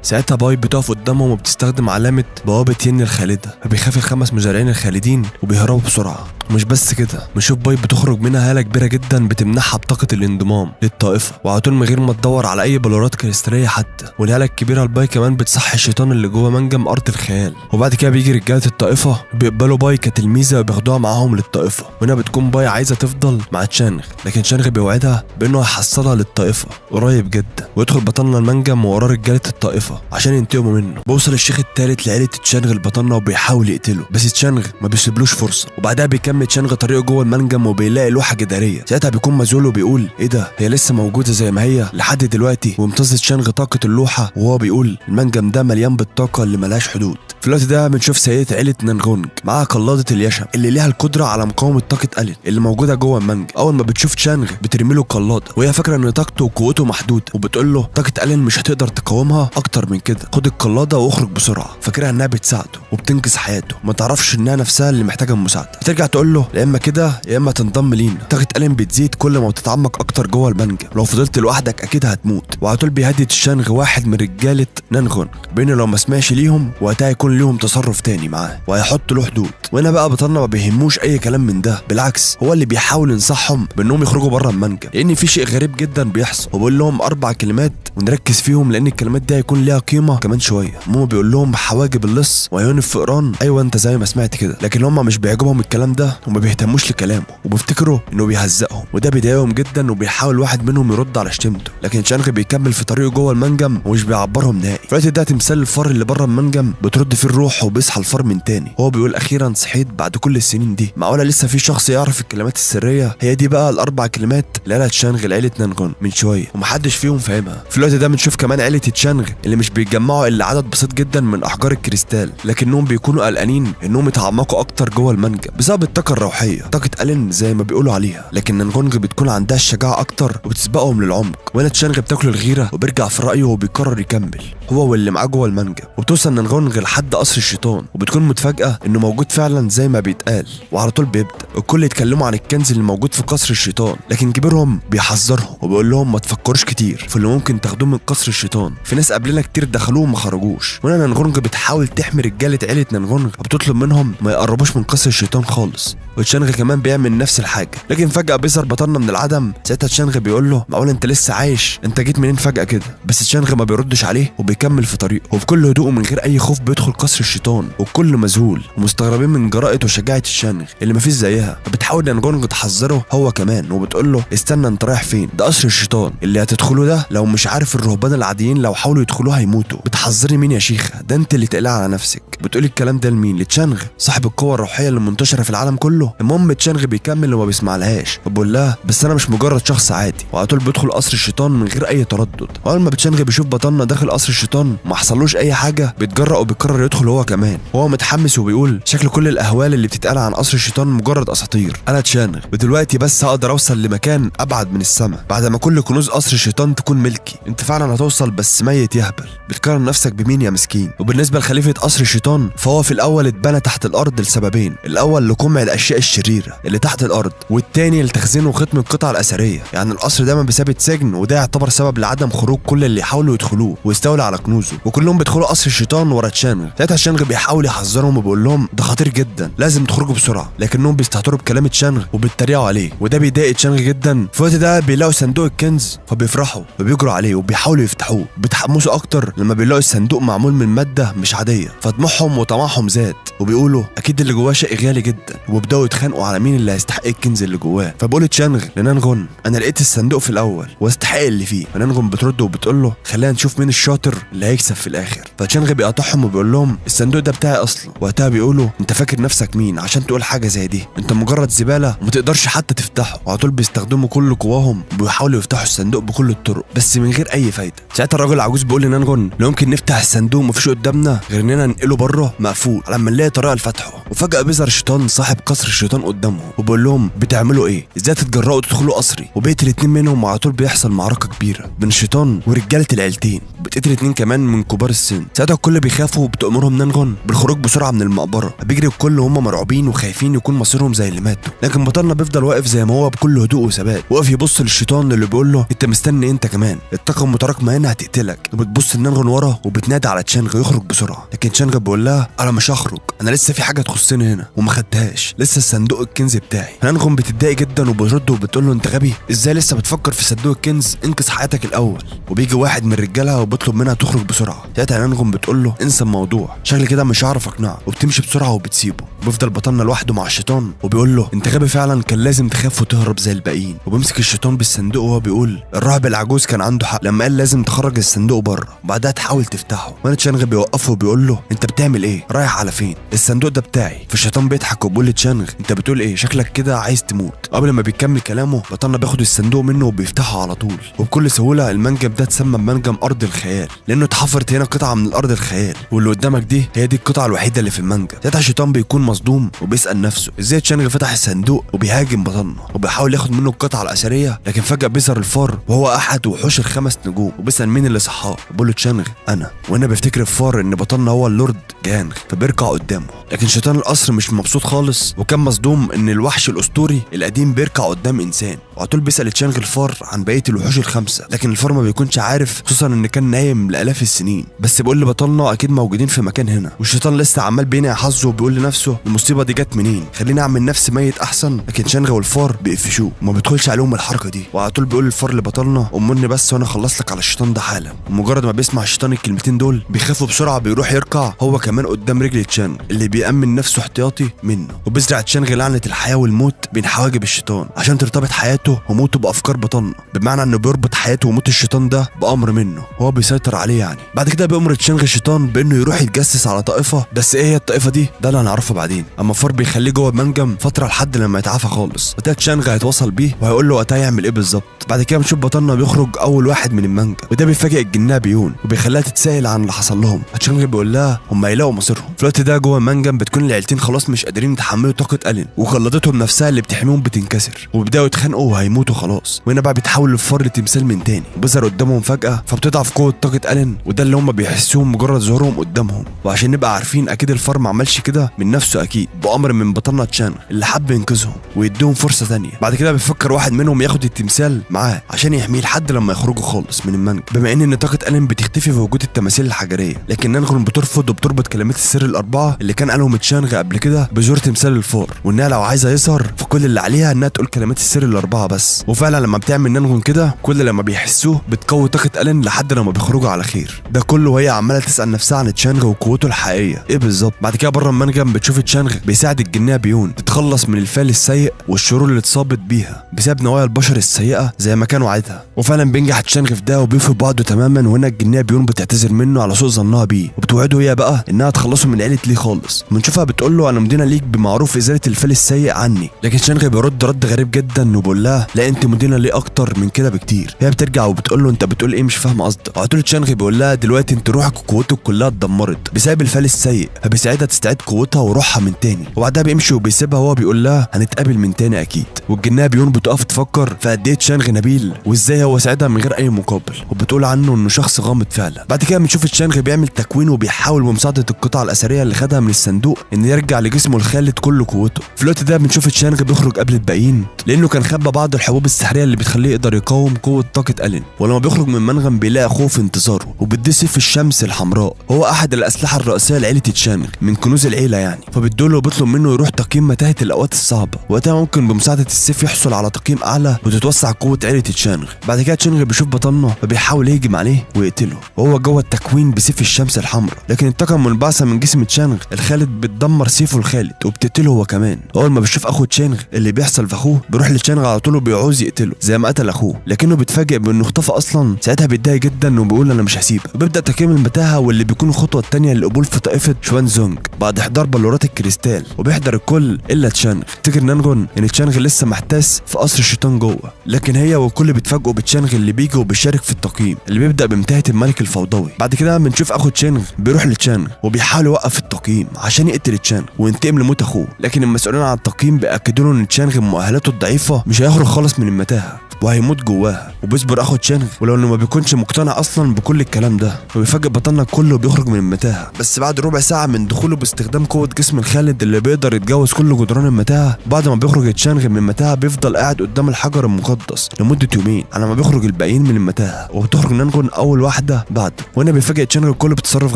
ساعتها باي بتقف قدامهم وبتستخدم علامة بوابه ين الخالدة، فبيخاف ال5 مزارعين الخالدين وبيهربوا بسرعة. مش بس كده، بنشوف باي بتخرج منها هاله كبيرة جدا بتمنحها بطاقة الانضمام للطائفه، وعلى طول من غير ما تدور على اي بلورات كريستاليه حتى. والهاله الكبيرة الباي كمان بتصحي الشيطان اللي جوه منجم ارض الخيال. وبعد كده بيجي رجاله الطائفة بيقبلوا باي كتلميذه وبياخدوها معاهم للطائفه. وهنا بتكون باي عايزه تفضل مع تشانغ، لكن تشانغ بيوعدها بانه هيحصلها للطائفه قريب جدا. ويدخل بطلنا المنجم ووراه رجاله الطائفة عشان ينتقموا منه. بوصل الشيخ الثالث لعيلة تشانغ لبطلنا وبيحاول يقتله، بس تشانغ ما بيسيبلوش فرصة. وبعدها بيكمل تشانغ طريقه جوه المنجم وبيلاقي لوحة جداريه. ساعتها بيكون مذهول وبيقول ايه ده، هي لسه موجودة زي ما هي لحد دلوقتي. وامتص تشانغ طاقة اللوحة وهو بيقول المنجم ده مليان بالطاقة اللي ملهاش حدود. في الوقت ده بنشوف سيده عيله نانغونج معاها قلادة اليشم اللي ليها القدرة على مقاومة طاقة الين اللي موجودة جوه المنجم. اول ما بتشوف تشانغ بترمي له القلادة وهي فاكره ان طاقته وقوته محدودة، وبتقول له طاقة الين مش هتقدر تقاومها اكتر من كده، خد القلادة واخرج بسرعة. فاكرها انها بتساعده وبتنقذ حياته، ما تعرفش انها نفسها اللي محتاجه المساعدة. بترجع تقول له يا اما كده يا اما تنضم لينا. طاقة الين بتزيد كل ما بتتعمق اكتر جوه المنجم، لو فضلت لوحدك اكيد هتموت. وعلى طول بيهدد تشانغ واحد من رجاله نانغونج بانه لو ما سمعش ليهم وقتها هيكون ليهم تصرف تاني معاه وهيحط له حدود. وهنا بقى بطلنا ما بيهموش اي كلام من ده، بالعكس هو اللي بيحاول ينصحهم بانهم يخرجوا بره المنجم لان في شيء غريب جدا بيحصل. وبيقول لهم 4 كلمات ونركز فيهم لان الكلمات دي هيكون ليها قيمة كمان شوية. المهم بيقول لهم حواجب اللص وعيون الفئران، ايوه انت زي ما سمعت كده. لكن هم مش بيعجبهم الكلام ده وما بيهتموش لكلامه وبيفتكروا انه بيهزقهم، وده بيضايقهم جدا. وبيحاول واحد منهم يرد على شتمته، لكن تشانغ بيكمل في طريقه جوه المنجم ومش بيعبرهم نهائي. في الوقت ده تمثال الفار اللي بره المنجم بترد فيه الروح وبيصحى الفار من تاني. هو بيقول اخيرا صحيت بعد كل السنين دي، معقولة لسه في شخص يعرف الكلمات السرية؟ هي دي بقى ال4 كلمات اللي قالها تشانغ لعيلة نانغون من شوية ومحدش فيهم فاهمها. في الوقت ده بنشوف كمان عيله تشانغ اللي مش بيتجمعوا الا عدد بسيط جدا من احجار الكريستال، لكنهم بيكونوا قلقانين انهم يتعمقوا اكتر جوه المنجم بسبب الطاقة الروحية، طاقة الين زي ما بيقولوا عليها. لكن نانغونج بتكون عندها الشجاعة اكتر وبتسبقهم للعمق. وهنا تشانغ بتاكل الغيرة وبيرجع في رايه وبيقرر يكمل هو واللي معاه جوه المنجم. وبتوصل نانغونج لحد قصر الشيطان وبتكون متفاجئه انه موجود فعلا زي ما بيتقال. وعلى طول بيبدا الكل يتكلموا عن الكنز اللي موجود في قصر الشيطان، لكن كبيرهم بيحذرهم وبيقول لهم ما تفكروش كتير في اللي ممكن تاخدوه من قصر الشيطان، في ناس قبلنا كتير دخلوه وما خرجوش. وهنا نانغونج بتحاول تحمي رجاله عيله نانغونج وبتطلب منهم ما يقربوش من قصر الشيطان خالص. وتشانغ كمان بيعمل نفس الحاجة، لكن فجاة بيظهر بطلنا من العدم. ساعتها تشانغ بيقول له معقول انت لسه عايش؟ انت جيت منين فجاة كده؟ بس تشانغ ما بيردش عليه وبيكمل في طريقه، وبكل هدوء ومن غير اي خوف بيدخل قصر الشيطان، والكل مذهول ومستغربين من جرأة وشجاعة تشانغ اللي مفيش زيها. فبتحاول نانغونج تحذره هو كمان وبتقول له استنى انت رايح فين؟ ده قصر الشيطان اللي هتدخله ده لو مش عارف الرهبان العاديين لو حاولوا يدخلوه هيموتوا. بتحذري مين يا شيخه؟ ده انت اللي تقلق على نفسك. بتقول الكلام ده لمين؟ لتشانغ صاحب القوة الروحية اللي منتشرة في العالم كله. المهم تشانغ بيكمل وما بيسمعلهاش وبيقول لها بس انا مش مجرد شخص عادي، وعلى طول بيدخل قصر الشيطان من غير اي تردد. اول ما تشانغ بيشوف بطلنا داخل قصر الشيطان ما حصلوش اي حاجة، بيتجرأ وبيقرر يدخل هو كمان، وهو متحمس وبيقول شكل كل الاهوال اللي بتتقال عن قصر الشيطان مجرد اساطير، انا تشانغ ودلوقتي بس هقدر اوصل لمكان ابعد من السماء بعد ما كل كنوز قصر الشيطان تكون ملكي. انت فعلا هتوصل بس ميت يهبل، بتقارن نفسك بمين يا مسكين؟ وبالنسبة لخليفه قصر الشيطان فهو في الاول اتبنى تحت الارض لسببين، الاول لقمع الاشياء الشريرة اللي تحت الارض، والتاني لتخزين وختم القطع الاثرية. يعني القصر ده بمثابة سجن، وده يعتبر سبب لعدم خروج كل اللي يحاولوا يدخلوه ويستولوا على كنوزه. وكلهم بيدخلوا قصر الشيطان ورا تشانغ. ساعتها تشانغ بيحاول يحذرهم وبيقول لهم ده خطير جدا لازم تخرجوا بسرعة، لكنهم بيستهتروا بكلام تشانغ وبيتريقوا عليه، وده بيضايق تشانغ جدا. في الوقت ده بيلاقوا صندوق الكنز فبيفرحوا وبيجروا عليه وبيحاولوا يفتحوه، بيتحمسوا اكتر لما بيلاقوا الصندوق معمول من مادة مش عادية، فطموحهم وطمعهم زاد وبيقولوا اكيد اللي جواه شيء غالي جدا، وبيبداوا يتخانقوا على مين اللي هيستحق الكنز اللي جواه. فبيقول تشانغ لنانغون انا لقيت الصندوق في الاول واستحق اللي فيه. فنانغون بترد وبتقول له خلينا نشوف مين الشاطر اللي هيكسب في الاخر. فتشانغ بيقاطعهم وبيقول لهم الصندوق ده بتاعي اصلا. وقتها بيقولوا انت فاكر نفسك مين عشان تقول حاجة زي دي؟ انت مجرد زبالة وما تقدرش حتى تفتحه. وعلى طول بيستخدموا كل قواهم وبيحاولوا يفتحوا الصندوق بكل الطرق بس من غير اي فايده. ساعتها الراجل العجوز بيقول لنانغون لو ممكن نفتح الصندوق مفيش قدامنا غير اننا ننقله بره مقفول على ما نلاقي طريقه لفتحه. وفجاة بيظهر الشيطان صاحب قصر الشيطان قدامهم وبيقول لهم بتعملوا ايه؟ ازاي تتجرأوا تدخلوا قصري؟ وبيقتل اتنين منهم، وعلى طول بيحصل معركة كبيرة بين الشيطان ورجاله العيلتين، بتقتل اتنين كمان من كبار السن. ساعتها الكل بيخافوا وبتأمرهم نانغون بالخروج بسرعة من المقبرة. بيجري الكل وهم مرعوبين وخايفين يكون مصيرهم زي اللي ماتوا، لكن بطلنا بيفضل واقف زي ما هو بكل هدوء وثبات، وقف يبص للشيطان اللي بيقول له انت مستني انت كمان، الطاقة المتراكمة هنا هتقتلك. وبتبص لنانغون ورا وبتنادي على تشانغ يخرج بسرعة، لكن تشانغ بيقول لها انا مش هخرج، انا لسه في حاجة تخصني هنا وما خدتهاش، لسه الصندوق الكنز بتاعي. نانغون بتتضايق جدا وبترد وبتقول له انت غبي، ازاي لسه بتفكر في صندوق الكنز؟ انقذ حياتك الاول. وبيجي واحد من رجالها وبيطلب منها تخرج بسرعة. ساعتها نانغون بتقول له انسى الموضوع، شكلي كده مش هعرف اقنعك، وبتمشي بسرعة وبتسيبه. بيفضل بطلنا لوحده مع الشيطان وبيقول له انت غبي فعلا، كان لازم تخاف وتهرب زي الباقيين. وبيمسك الشيطان بالصندوق وهو بيقول الراهب العجوز كان عنده حق لما قال لازم تخرج الصندوق بره وبعدها تحاول تفتحه. وانا تشانغ بيوقفه وبيقول له انت بتعمل ايه؟ رايح على فين؟ الصندوق ده بتاعي. فالشيطان بيضحك وبيقول لتشانغ انت بتقول ايه؟ شكلك كده عايز تموت. قبل ما بيكمل كلامه بطلنا بياخد الصندوق منه وبيفتحه على طول، وبكل سهولة المنجم ده اتسمى بمنجم ارض الخيال لانه اتحفرت هنا قطعه من الارض الخيال، واللي قدامك دي هي دي القطعة الوحيدة اللي في المنجم. ساعتها الشيطان بيكون مصدوم وبيسال نفسه ازاي تشانغ فتح الصندوق، وبيهاجم بطلنا وبيحاول ياخد منه القطعة الاثرية، لكن فجاة بيظهر الفار وهو احد وحوش الخمس نجوم، وبيسال مين اللي صحاه، بيقول له تشانغ انا. وهنا بيفتكر الفار ان بطلنا هو اللورد جانغ فبيركع قدامه، لكن شيطان القصر مش مبسوط خالص وكان مصدوم ان الوحش الاسطوري القديم بيركع قدام انسان. وعلى طول بيسال تشانغ الفار عن بقية الوحوش الخمسة، لكن الفار ما بيكونش عارف، خصوصا ان كان نايم لالاف السنين، بس بيقول لبطلنا اكيد موجودين في مكان هنا. والشيطان لسه عمال بينع حظه وبيقول لنفسه المصيبة دي جت منين، خليني اعمل نفسي ميت احسن. لكن تشانغ والفار بيقفشوه وما بيدخلش عليهم الحركة دي. وعلى طول بيقول الفار لبطلنا امرني بس وانا اخلص لك على الشيطان ده حالا. ومجرد ما بيسمع الشيطان الكلمتين دول بيخافوا بسرعة، بيروح يركع هو كمان قدام رجل تشانغ اللي بيأمن نفسه احتياطي منه. وبيزرع تشانغ لعنه الحياة والموت بين حواجب الشيطان عشان ترتبط حياته وموته بافكار بطلنا، بمعنى انه بيربط حياته وموت الشيطان ده بامر منه هو بيسيطر عليه يعني. بعد كده بيأمر تشانغ الشيطان بانه يروح يتجسس على طائفة، بس ايه هي الطائفة دي؟ ده اللي هنعرفه بعدين. اما فار بيخليه جوه المنجم فترة لحد لما يتعافى خالص، وقتها تشانغ هيتواصل بيه وهيقول له وقتها يعمل ايه بالظبط. بعد كده بنشوف بطلنا بيخرج اول واحد من المنجم، وده بيفاجئ الجنيه بيون وبيخليها تتسائل عن اللي حصل لهم. تشانغ بيقول لها هم هيلاقوا مصيرهم. في الوقت ده جوه المنجم بتكون العيلتين خلاص مش قادرين يتحملوا طاقة الين، وخلطتهم نفسها اللي بتحميهم بتنكسر، وبيبداوا يتخانقوا وهيموتوا خلاص. وهنا بقى بيتحول الفار لتمثال من تاني وبيظهر قدامهم فجاة، فبتضعف قوة طاقة الين، وده اللي هم بيحسوه مجرد ظهورهم قدامهم. وعشان نبقى عارفين اكيد الفار ما عملش كده من نفسه، اكيد بامر من بطلنا تشانغ اللي حب ينقذهم ويديهم فرصة تانية. بعد كده بيفكر واحد منهم ياخد التمثال معاه عشان يحميه لحد لما يخرجوا خالص من المنجم، بما ان طاقة الين بتختفي في وجود التماثيل الحجريه. لكن نانغون بترفض وبتربط كلمات السر الاربعة اللي كان قالهم تشانغ قبل كده بزور تمثال الفار، وانها لو عايزه يظهر فكل اللي عليها انها تقول كلمات السر الاربعة بس. وفعلا لما بتعمل نانغون كده كل لما بيحسوه بتقوي طاقة الين لحد لما بيخرجوا على خير. ده كله وهي عماله تسال نفسها عن تشانغ وقوته الحقيقية ايه بالظبط. بعد كده بره المنجم بتشوف تشانغ بيساعد الجنيه بيون تتخلص من الفال السيء والشرور اللي اتصابت بيها بسبب نوايا البشر السيئة زي ما كان وعدها. وفعلا بينجح تشانغ في ده وبيوفي بوعده تماما. وهنا الجنيه بيون بتعتذر منه على سوء ظنها بيه، وبتوعده هي بقى انها تخلصه من عيله ليه خالص. بنشوفها بتقول له انا مدينة ليك بمعروف ازالة الفال السيء عني، لكن تشانغ بيرد رد غريب جدا وبيقول لها لا انت مدينة ليه اكتر من كده بكتير. هي بترجع وبتقول له انت بتقول ايه مش فاهمه قصدك. على طول تشانغ بيقول لها دلوقتي انت روحك وقوتك كلها اتدمرت بسبب الفال السيء، فبيساعدها تستعيد قوتها وروحها من تاني. وبعدها بيمشي وبيسيبها وهو بيقول لها هنتقابل من تاني اكيد. والجنيه بيون بتقف تفكر في قد ايه تشانغ نبيل وازاي هو ساعدها من غير اي مقابل، وبتقول عنه انه شخص غامض فعلا. بعد كده بنشوف تشانغ بيعمل تكوين وبيحاول بمساعدة القطع الاثرية اللي خدها من الصندوق ان يرجع لجسمه الخالد كل قوته. في الوقت ده بنشوف تشانغ بيخرج قبل الباقيين لانه كان خبى بعض الحبوب السحريه اللي بتخليه يقدر يقاوم قوة طاقة الين. ولما بيخرج من منغم بيلاقي اخوه في انتظاره وبيديه سيف الشمس الحمراء، هو احد الاسلحة الرئيسية لعيلة تشانغ من كنوز العيلة يعني. فبيدوله وبيطلب منه يروح تقييم متاهه الاوقات الصعبة، وقتها ممكن بمساعدة السيف يحصل على تقييم اعلى وتتوسع قوة عيله تشانغ. بعد كده تشانغ بيشوف بطلنا فبيحاول يهجم عليه ويقتله وهو جوه التكوين بسيف الشمس الحمراء، لكن الطاقة المنبعثه من جسم تشانغ الخالد بتدمر سيفه الخالد وبتقتله هو كمان. اول ما بيشوف اخو تشانغ اللي بيحصل في اخوه بيروح لتشانغ على طول وبيعوز يقتله زي ما قتل اخوه، لكنه بيتفاجئ بانه اختفى اصلا. ساعتها بيتضايق جدا وبيقول انا مش هسيبك. وبيبدا تقييم المتاهة واللي بيكون الخطوة الثانية للقبول في طائفة شوانزونج بعد احضار بلورات الكريستال، وبيحضر الكل الا تشانغ. تفتكر نانجون ان تشانغ لسه محتاس في قصر الشيطان جوه، لكن هي والكل بيتفاجئوا بتشانغ اللي بيجي وبيشارك في التقييم اللي بيبدا بمتاهه الملك الفوضوي. بعد كده بنشوف اخو تشانغ بيروح لتشانغ وبيحاول يوقف التقييم عشان يقتل تشانغ وينتقم لموت اخوه، لكن المسؤولين عن التقييم بياكدوا له ان تشانغ بمؤهلاته الضعيفة مش هيخرج خالص من المتاهة وهيموت جواها. وبيصبر اخو تشانغ ولو انه ما بيكونش مقتنع اصلا بكل الكلام ده، وبيفاجئ بطلنا كله بيخرج من المتاهة بس بعد ربع ساعة من دخوله باستخدام قوة جسم الخالد اللي بيقدر يتجاوز كل جدران المتاهة. بعد ما بيخرج تشانغ من المتاهة بيفضل قاعد قدام الحجر المقدس لمدة يومين على ما بيخرج الباقيين من المتاهة، وبتخرج نانجون اول واحدة بعده. وهنا بيفاجئ تشانغ الكل بتصرف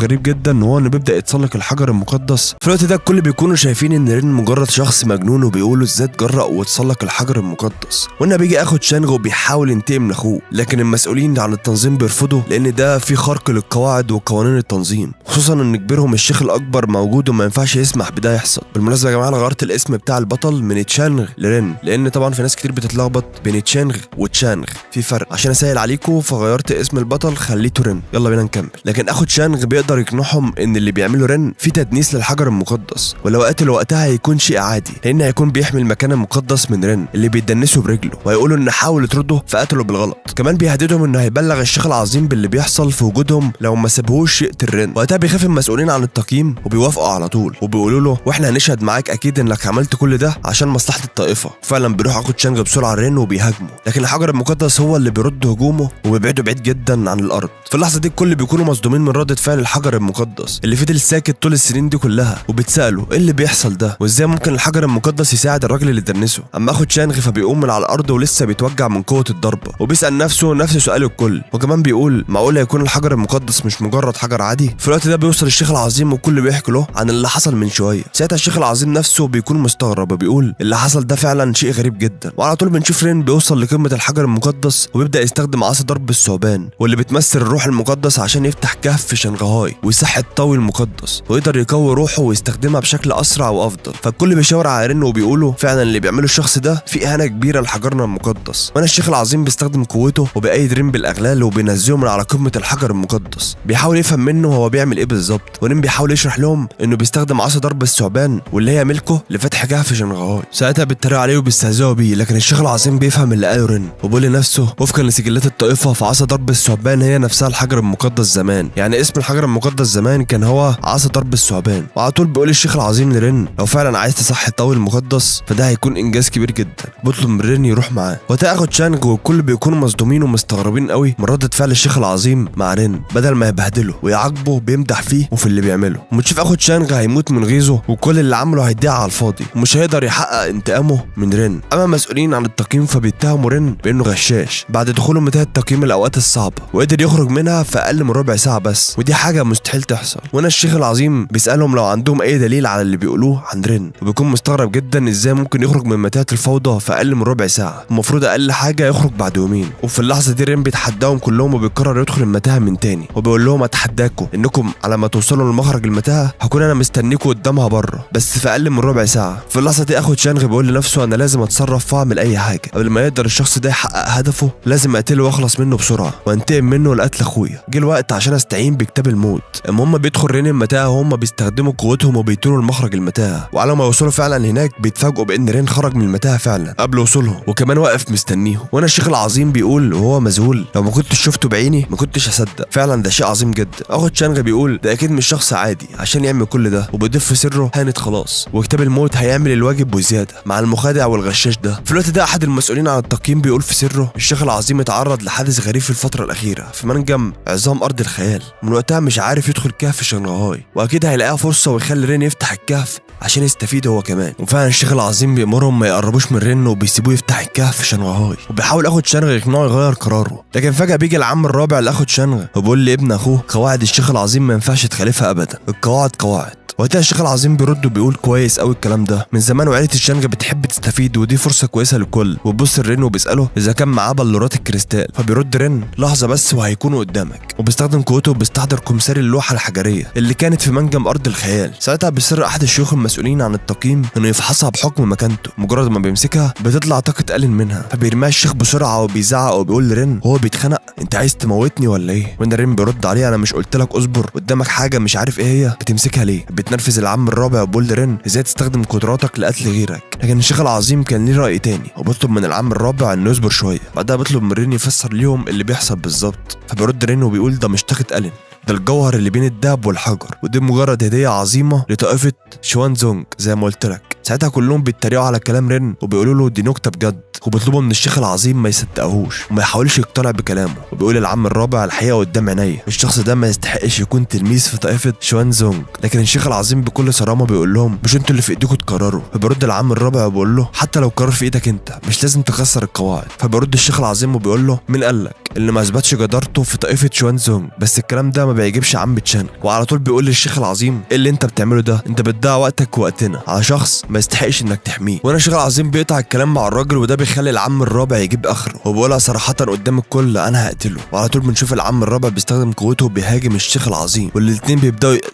غريب جدا وهو انه بيبدا يتسلق الحجر المقدس. في الوقت ده الكل بيكونوا شايفين ان رين مجرد شخص مجنون وبيقولوا ازاي اتجرأ وتسلق الحجر المقدس. وهنا بيجي اخو تشانغ وبيحاول ينتقم لاخوه، لكن المسؤولين عن التنظيم بيرفضوا لان ده في خرق للقواعد وقوانين التنظيم، خصوصا ان كبيرهم الشيخ الاكبر موجود وما ينفعش يسمح بده يحصل. بالمناسبة يا جماعة انا غيرت الاسم بتاع البطل من تشانغ لرين، لان طبعا في ناس كتير بتتلخبط بين تشانغ وتشانغ، في فرق. عشان اسهل عليكم فغيرت اسم البطل خليته رين. يلا بينا نكمل. لكن اخو تشانغ بيقدر يقنعهم ان اللي بيعمله رين في تدنيس للحجر المقدس، ولو قتله وقتها هيكون شيء عادي لان هيكون بيحمي المكان المقدس من رين اللي بيدنسه برجله، وهيقولوا ان حاول يطرده فقتله بالغلط. كمان بيهددهم انه هيبلغ الشيخ العظيم باللي بيحصل في وجودهم لو ما سابهوش يقتل رين. وقتها بيخاف المسؤولين عن التقييم وبيوافقوا على طول وبيقولوا له واحنا هنشهد معاك اكيد انك عملت كل ده عشان مصلحة الطائفة. فعلا بيروح اخو تشانغ بسرعة رين وبيهاجمه، لكن الحجر المقدس هو اللي بيرد هجومه وبيبعده بعيد جدا عن الارض. في اللحظة دي الكل بيكونوا مصدومين من رده فعل الحجر المقدس اللي فضل ساكت طول السنين دي كلها، وبيتسالوا ايه اللي بيحصل ده وازاي ممكن الحجر المقدس يساعد الراجل اللي دنسه. اما اخو تشانغ فبيقوم من على الارض ولسه بيتوجع من قوة الضربة، وبيسال نفسه نفس سؤال الكل، وكمان بيقول معقول يكون الحجر المقدس مش مجرد حجر عادي. في الوقت ده بيوصل الشيخ العظيم والكل بيحكي له عن اللي حصل من شوية. ساعتها الشيخ العظيم نفسه بيكون مستغرب وبيقول اللي حصل ده فعلا شيء غريب جدا. وعلى طول بنشوف رين بيوصل لقمة الحجر المقدس وبيبدا يستخدم عصا ضرب الثعبان واللي بتمثل الروح المقدس عشان يفتح كهف في شنغهاي ويصحي الطاوي المقدس ويقدر يقوي روحه ويستخدمها بشكل اسرع وافضل. فالكل بيشاور على رين وبيقولوا فعلا اللي بيعمله الشخص ده في اهانه كبيرة لحجرنا المقدس. وانا الشيخ العظيم بيستخدم قوته وبيأيد رين بالاغلال وبينزله من على قمة الحجر المقدس، بيحاول يفهم منه هو بيعمل ايه بالظبط. ورين بيحاول يشرح لهم انه بيستخدم عصا ضرب الثعبان واللي هي ملكه لفتح كهف شنغهاي. ساعتها بيتريقوا عليه وبيستهزئوا بيه، لكن الشيخ العظيم بيفهم اللي قاله رين وبيقول لنفسه وفقا لسجلات الطائفة فعصا ضرب الثعبان هي نفسها الحجر المقدس زمان، يعني اسم الحجر المقدس زمان كان هو عصا ضرب الثعبان. وعلى طول بيقول الشيخ العظيم لرين لو فعلا عايز تصحي الطاوي المقدس فده هيكون انجاز كبير جدا، بيطلب من رين يروح معاه. وقتها اخو تشانغ والكل بيكونوا مصدومين ومستغربين قوي من ردة فعل الشيخ العظيم مع رين، بدل ما يبهدله ويعاقبه بيمدح فيه وفي اللي بيعمله. وبتشوف اخو تشانغ هيموت من غيظه وكل اللي عمله هيضيع على الفاضي ومش هيقدر يحقق انتقامه من رين. اما المسؤولين عن التقييم فبيتهموا رين بانه غشاش بعد دخوله متاهه تقييم الاوقات الصعبة وقدر يخرج منها في اقل من ربع ساعة بس، ودي حاجة مستحيل تحصل. وهنا الشيخ العظيم بيسالهم لو عندهم اي دليل على اللي بيقولوه عن رين، وبيكون مستغرب جدا ازاي ممكن يخرج من متاهه الفوضى في اقل من ربع ساعة، المفروض اقل حاجة يخرج بعد يومين. وفي اللحظة دي رين بيتحداهم كلهم وبيقرر يدخل المتاهة من تاني، وبيقول لهم لهم اتحداكم انكم على ما توصلوا لمخرج المتاهة هكون انا مستنيكم قدامها بره، بس في اقل من ربع ساعة. في اللحظة دي اخو تشانغ بيقول لنفسه انا لازم اتصرف واعمل اي حاجة قبل ما يقدر الشخص ده يحقق هدفه، لازم اقتله واخلص منه بسرعة وانتقم منه لقتل اخويا. جه الوقت عشان استعين بكتاب الموت. المهم بيدخل رين المتاهة وهم بيستخدموا قوتهم وبيطيروا لمخرج المتاهة، وعلى ما يوصلوا فعلا هناك بيتفاجئوا بان رين خرج من المتاهة فعلا قبل وصولهم، وكمان واقف مستنيهم. وانا الشيخ العظيم بيقول وهو مذهول لو ما كنتش شفته بعيني ما كنتش هصدق، فعلا ده شيء عظيم جدا. اخو تشانغ بيقول ده اكيد مش شخص عادي عشان يعمل كل ده، وبيضيف في سره هانت خلاص، وكتاب الموت هيعمل الواجب وزيادة مع المخادع والغشاش ده. في الوقت ده احد المسؤولين عن التقييم بيقول في سره الشيخ العظيم اتعرض لحادث غريب في الفترة الاخيرة في منجم عظام ارض الخيال، من وقتها مش عارف يدخل كهف شنغهاي، واكيد هيلاقيها فرصة ويخلي رين يفتح الكهف عشان يستفيد هو كمان. وفعلا الشيخ العظيم بيأمرهم ما يقربوش من رين وبيسيبوه يفتح الكهف في شنغهاي، وبيحاول اخو تشانغ يقنعه يغير قراره، لكن فجأة بيجي العم الرابع لاخو تشانغ وبيقول لابن اخوه قواعد الشيخ العظيم ما ينفعش تخالفها ابدا، القواعد قواعد. وقتها الشيخ العظيم بيرد وبيقول كويس قوي الكلام ده، من زمان وعيلة الشانغ بتحب تستفيد ودي فرصة كويسة للكل. وبص لرين وبيساله اذا كان معاه بلورات الكريستال، فبيرد رين لحظة بس وهيكونوا قدامك، وبيستخدم قوته وبيستحضر كمثاري اللوحة الحجريه اللي كانت في منجم ارض الخيال. ساعتها بيصر احد الشيوخ المسؤولين عن التقييم انه يفحصها بحكم مكانته، مجرد ما بيمسكها بتطلع طاقة قلل منها، فبيرميها الشيخ بسرعة وبيزعق وبيقول لرين وهو بيتخنق انت عايز تموتني ولا ايه؟ وان رين بيرد عليه انا مش قلت لك اصبر، قدامك حاجة مش عارف ايه هي بتمسكها ليه؟ بتنرفز العم الرابع وبيقول لرين ازاي تستخدم قدراتك لقتل غيرك. لكن الشيخ العظيم كان ليه راي تاني وبيطلب من العم الرابع انه يصبر شوية. بعدها بيطلب من رين يفسر ليهم اللي بيحصل بالظبط، فبيرد رين وبيقول ده مش طاقة ألين، ده الجوهر اللي بين الدهب والحجر، ودي مجرد هديه عظيمة لطائفة شوانزونج زي ما قلت لك. ساعتها كلهم بيتريقوا على كلام رين وبيقولوا له دي نكتة بجد، وبيطلبوا من الشيخ العظيم ما يصدقهوش وما يحاولش يقتنع بكلامه. وبيقول العم الرابع الحقيقة قدام عينيا، الشخص ده ما يستحقش يكون تلميذ في طائفة شوانزونج. لكن الشيخ العظيم بكل صرامه بيقول لهم مش انتوا اللي في ايديكم تقرروا. فبيرد العم الرابع وبيقول له حتى لو قرار في ايدك انت مش لازم تكسر القواعد. فبيرد الشيخ العظيم وبيقول له مين قال لك اللي ما اثبتش جدارته في طائفة شوانزونج؟ بس الكلام ده ما بيعجبش عم تشانغ، وعلى طول بيقول للشيخ العظيم ايه اللي انت بتعمله ده؟ انت بتضيع وقتك ووقتنا على شخص ما يستحقش انك تحميه. وانا الشيخ العظيم بيقطع الكلام مع الراجل، وده بيخلي العم الرابع يجيب اخره وبيقولها صراحة قدام الكل انا هقتله. وعلى طول بنشوف العم الرابع بيستخدم قوته وبيهاجم الشيخ العظيم،